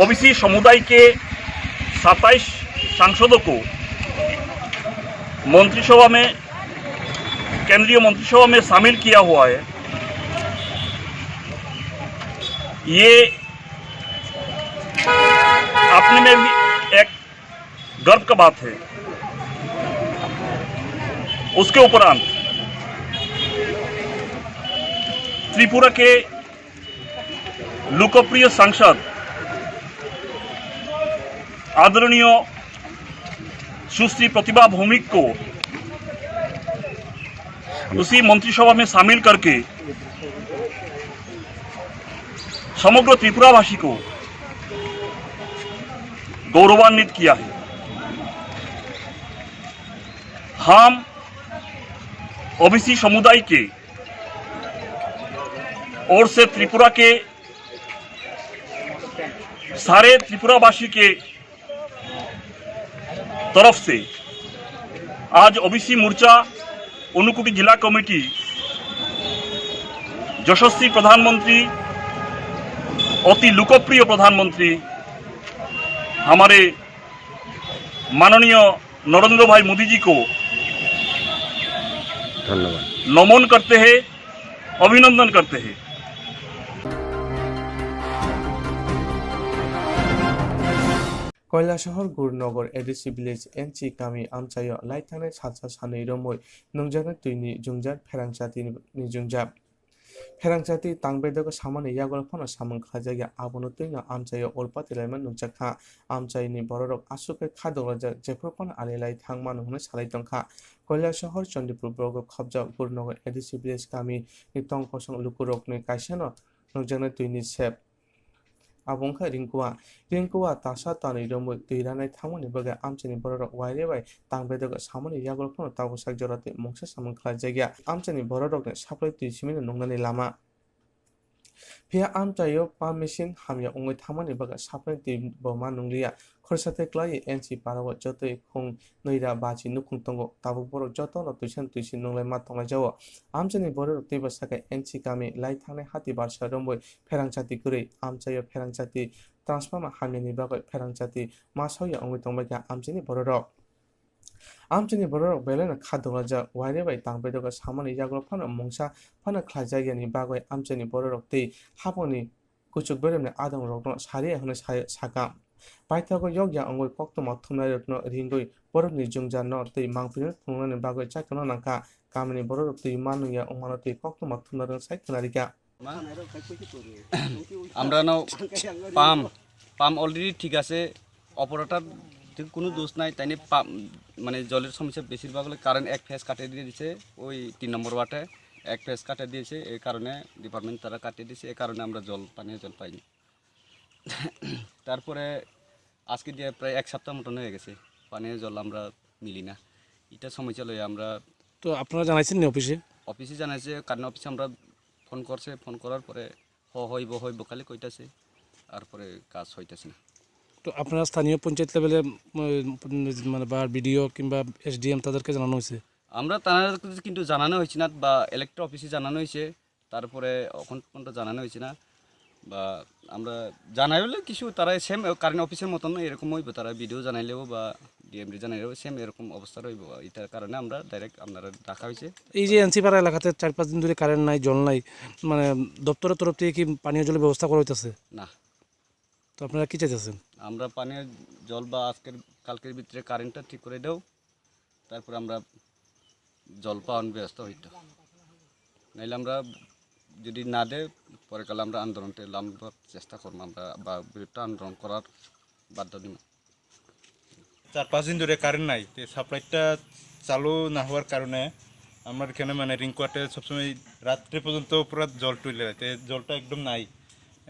ओबीसी समुदाय के सत्ताईस सांसदों को मंत्रिसभा में, केंद्रीय मंत्रिसभा में शामिल किया हुआ है। ये अपने में भी एक गर्व का बात है। उसके उपरांत त्रिपुरा के लोकप्रिय सांसद आदरणीय सुश्री प्रतिभा भौमिक को उसी मंत्रिसभा में शामिल करके समग्र त्रिपुरावासी को गौरवान्वित किया है। हम ओबीसी समुदाय के ओर से त्रिपुरा के सारे त्रिपुरावासी के तरफ से आज ओबीसी मोर्चा ऊनकोटी जिला कमेटी यशस्वी प्रधानमंत्री, अति लोकप्रिय प्रधानमंत्री हमारे माननीय नरेंद्र भाई मोदी जी को धन्यवाद। नमन करते हैं, अभिनंदन करते हैं। Kailasahar Gurunagar A D C village N C kami amchaio laithangnai salsa sanwi romwi nungjaknai twini jwngjal pherang chati ni jwngjal. Pherang chati tang bedego samani yagulo phano samung khlaijakya, abono twino amchaio urpati laima nukjakha. Amchaini bororok aswk khe kha duglaijak, jephru phano ali lai thang mano hwnwi salai tongkha. Kailasahar Chandipur borok khopjak Gurunagar A D C village kami ni tong kosong lukurokni kaisano nukjaknai twini sep. Abo wngkha Ringkua. Ringkua tasa tanwi romwi twi ranai thangmani bagwi amchaini bororok waire bai tang bedego samani yagulo phano tabuk sak jora tei mungsa samung khlaijakya. Amchaini bororokni supply twi simino nungnani lama. Phiya amchaio pump machine hamya wngwi thangmani bagwi supply twi bo ma nungliya. Khorsa tei klaiwi N C parao jotoi khung nwira baji nukhung tongo. Tabuk borok jotono twisano twisi nunglai ma tonglaijao. Amchaini bororok twibo sakha N C kami lai thangnai hati barsa romwi pherang chati kwrwi, amchaio pherang chati transformer hamyani bagwi pherang chati ma sokya wngwi tongbaikha amchaini bororok. Amchaini bororok belaino kha duglaijak, waire bai tang bedego samani yagulo phano mungsa phano khlaijakyani bagwi amchaini bororok tei haphangni kuchuk beremni adongrokno sariya hwnwi sa-, sakha. Paithago yokya wngwi koktwma thumnairokno ringwi borokni jwngjalno tei mangpilino phunuknani bagwi chakano nangkha. Kamini bororok twi ma nungya wngmano tei koktwma thumnairokno sai khwnarikha. আমরা নাও pump pump already ঠিক আছে, অপারেটর কোনো দোষ নাই। তাই নিয়ে পাম্প মানে জলের সমস্যা বেশিরভাগ হলে কারেন্ট এক ফেজ কাটিয়ে দিয়ে দিছে, ওই তিন নম্বর ওয়ার্ডে এক ফেজ কাটিয়ে দিয়েছে। এই কারণে ডিপার্টমেন্ট তারা কাটিয়ে দিয়েছে, এই কারণে আমরা জল, পানীয় জল পাইনি। তারপরে আজকে দিয়ে প্রায় এক সপ্তাহ মতন হয়ে গেছে, পানীয় জল আমরা মিলি না। এটা সমস্যা লই আমরা তো আপনারা জানাইছেন নি অফিসে? অফিসে জানাইছে, কারেন্ট অফিসে আমরা ফোন করছে, ফোন করার পরে হ হইব হইব খালি কইতাছে, তারপরে কাজ হইতাছে না। তো আপনারা স্থানীয় পঞ্চায়েত লেভেলে, উম, মানে বা বিডিও কিংবা এসডিএম তাদেরকে জানানো হয়েছে? আমরা তাদের কাছে কিন্তু জানানো হয়েছে না, বা ইলেকট্রিক অফিসে জানানো হয়েছে, তারপরে এখন পর্যন্ত জানানো হয়েছে না। বা আমরা জানাই হলে কিছু তারা সেম কারেন্ট অফিসের মতন এরকম হইব, তারা বিডিও জানাইলেও বা ডিএমডি জানাইলেও সেম এরকম অবস্থা রইব। এটার কারণে আমরা ডাইরেক্ট আপনারা ডাকা হয়েছে। এই যে এনসি পাড়া এলাকাতে চার পাঁচ দিন ধরে কারেন্ট নাই, জল নাই, মানে দপ্তরের তরফ থেকে কি পানীয় জলের ব্যবস্থা করা হইতেছে? না। তো আপনারা কি চাইতেছেন? আমরা পানীয় জল বা আজকের, কালকের ভিতরে কারেন্টটা ঠিক করে দাও, তারপর আমরা জল পাওয়ার ব্যবস্থা হইতো। নাইলে আমরা যদি না দেয়, পরে কালে আমরা আন্দোলনটা লাম্বার চেষ্টা করবো আমরা, বা বিরুদ্ধে আন্দোলন করার বাধ্য নিব। চার পাঁচ দিন ধরে কারেন্ট নাই, তো সাপ্লাইটা চালু না হওয়ার কারণে আমার এখানে মানে রিং কোয়ার্টারে সবসময় রাত্রে পর্যন্ত পুরো জল তুলে রাখে, জলটা একদম নাই,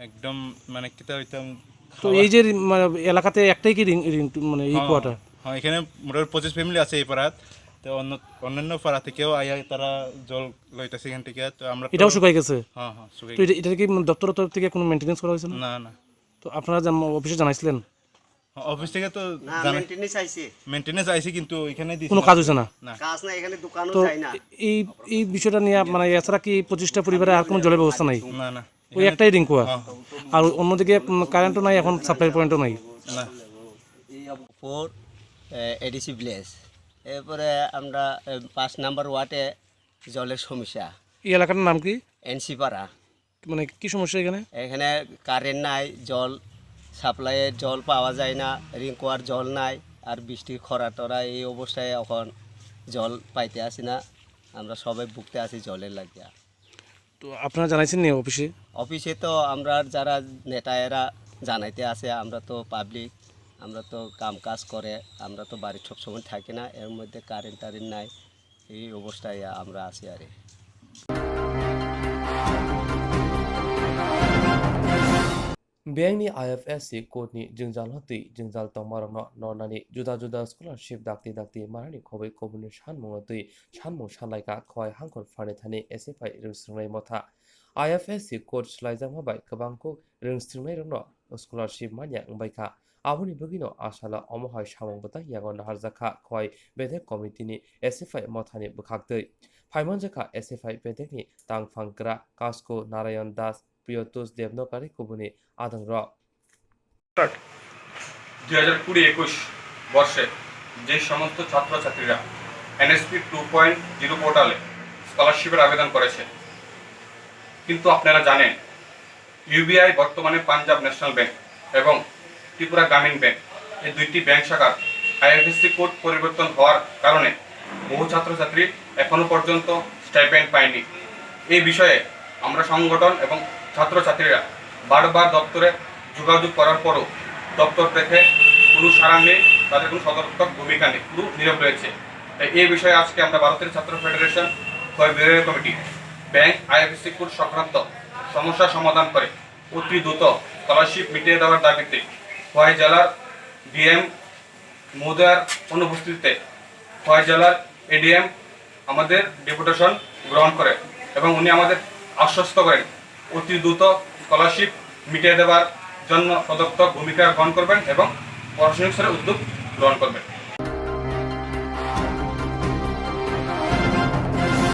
একদম মানে কিতা হইতাম। তো খাওয়া- এই যে রি-, মানে এলাকাতে একটাই কি রিং, রিং মানে এই হ্যাঁ, কোয়ার্টার? হ্যাঁ, এখানে মোটামুটি পঁচিশ ফ্যামিলি আছে এই পাড়াত। তো অন্য, অন্যান্য পাড়া থেকেও আইয়া তারা জল লইতেছে এখান থেকে। তো আমরা তো এটাও শুকাই গেছে? হ্যাঁ, হ্যাঁ, শুকাই তো এটা, গেছে। এটা কি মানে দপ্তরের তরফ থেকে কোনো মেইনটেনেন্স করা হয়েছে না? না, না। তো আপনারা জান-, অফিসে জানাইছিলেন? হ্যাঁ, অফিস থেকে তো না, জানা-, মেইনটেনেন্স আইছে। মেইনটেনেন্স আইছে, কিন্তু এখানে দিছে কোনো না। কাজ হয়েছে না? না। কাজ না, এখানে দোকানও তো যায় না। এই, এই বিষয়টা নিয়ে মানে এছাড়া কি পঁচিশটা পরিবারে আর কোনো জলের ব্যবস্থা নাই? না, না। ওই এখানে একটাই রিং কোয়ার। হ্যাঁ। আর অন্যদিকে, উম, কারেন্টও নাই, এখন সাপ্লাই পয়েন্টও নাই। না। ফোর, এ, এডিসি ভিলেজ। এরপরে আমরা, এ, পাঁচ নাম্বার ওয়ার্ডে জলের সমস্যা। এই এলাকাটার নাম কি? এনসি পাড়া। মানে কি সমস্যা এখানে? এখানে কারেন্ট নাই, জল সাপ্লাইয়ের জল পাওয়া যায় না, রিং কোয়ার জল নাই, আর বৃষ্টির খরা টরা এই অবস্থায় এখন জল পাইতে আসি না, আমরা সবাই ভুগতে আছি জলের লাগিয়া। তো আপনারা জানাইছেন নি অফিসে? অফিসে তো আমরা যারা নেতা এরা জানাইতে আছে, আমরা তো পাবলিক, আমরা তো কাম কাজ করে, আমরা তো বাড়ির সব সময় থাকি না, এর মধ্যে কারেন্ট টারেন্ট নাই, এই অবস্থায় আমরা আছি আরে। Bangni I F S C code ni jwngjal no twi jwngjal tongmarokno nornani juda juda scholarship dakti dakti manani khobwi kubuni sanmungno twi sanmung sanlaikha Khowai Hangkhor Pharni Thani S F I rwngthwngnaini motha. I F S C code swlaijakma bai kwbang kuk rwngthwngnairokno scholarship manya wngbaikha. Aboni bagwino asalo omo hai samung bwtang yago naharjakha Khowai Bedek Committee ni S F I mothani bwkhaktwi. Phaimanjakha S F I Bedekni tangphang kwrak Kasku Narayan Das, Priyotush Devnokari kubuni adongrok. দুই হাজার কুড়ি একুশ বর্ষে যে সমস্ত ছাত্রছাত্রীরা NSP two point zero পোর্টালে স্কলারশিপের আবেদন করেছে, কিন্তু আপনারা জানেন ইউবিআই বর্তমানে পাঞ্জাব ন্যাশনাল ব্যাংক এবং ত্রিপুরা গ্রামীণ ব্যাংক, এই দুইটি ব্যাংক শাখার আইএফএসসি কোড পরিবর্তন হওয়ার কারণে বহু ছাত্রছাত্রী এখনো পর্যন্ত স্টাইপেন্ড পায়নি। এই বিষয়ে আমরা সংগঠন এবং ছাত্রছাত্রীরা বারবার দপ্তরে যোগাযোগ করার পরও দপ্তর থেকে কোনো সাড়া নেই, তাদের কোনো সদর্থক ভূমিকা নেই, পুরো নীরব রয়েছে। তাই এই বিষয়ে আজকে আমরা ভারতের ছাত্র federation Khowai bureau committee bank IFSC code সংক্রান্ত সমস্যা সমাধান করে অতি দ্রুত স্কলারশিপ মিটিয়ে দেওয়ার দাবিতে খোয়াই জেলার ডিএম মহোদয়ার অনুপস্থিতিতে খোয়াই জেলার এডিএম আমাদের ডেপুটেশন গ্রহণ করে এবং উনি আমাদের আশ্বস্ত করেন অতি দ্রুত স্কলারশিপ মিটিয়ে দেওয়ার জন্য সদর্থক ভূমিকা গ্রহণ করবেন এবং প্রশাসনিক স্তরে উদ্যোগ গ্রহণ করবেন।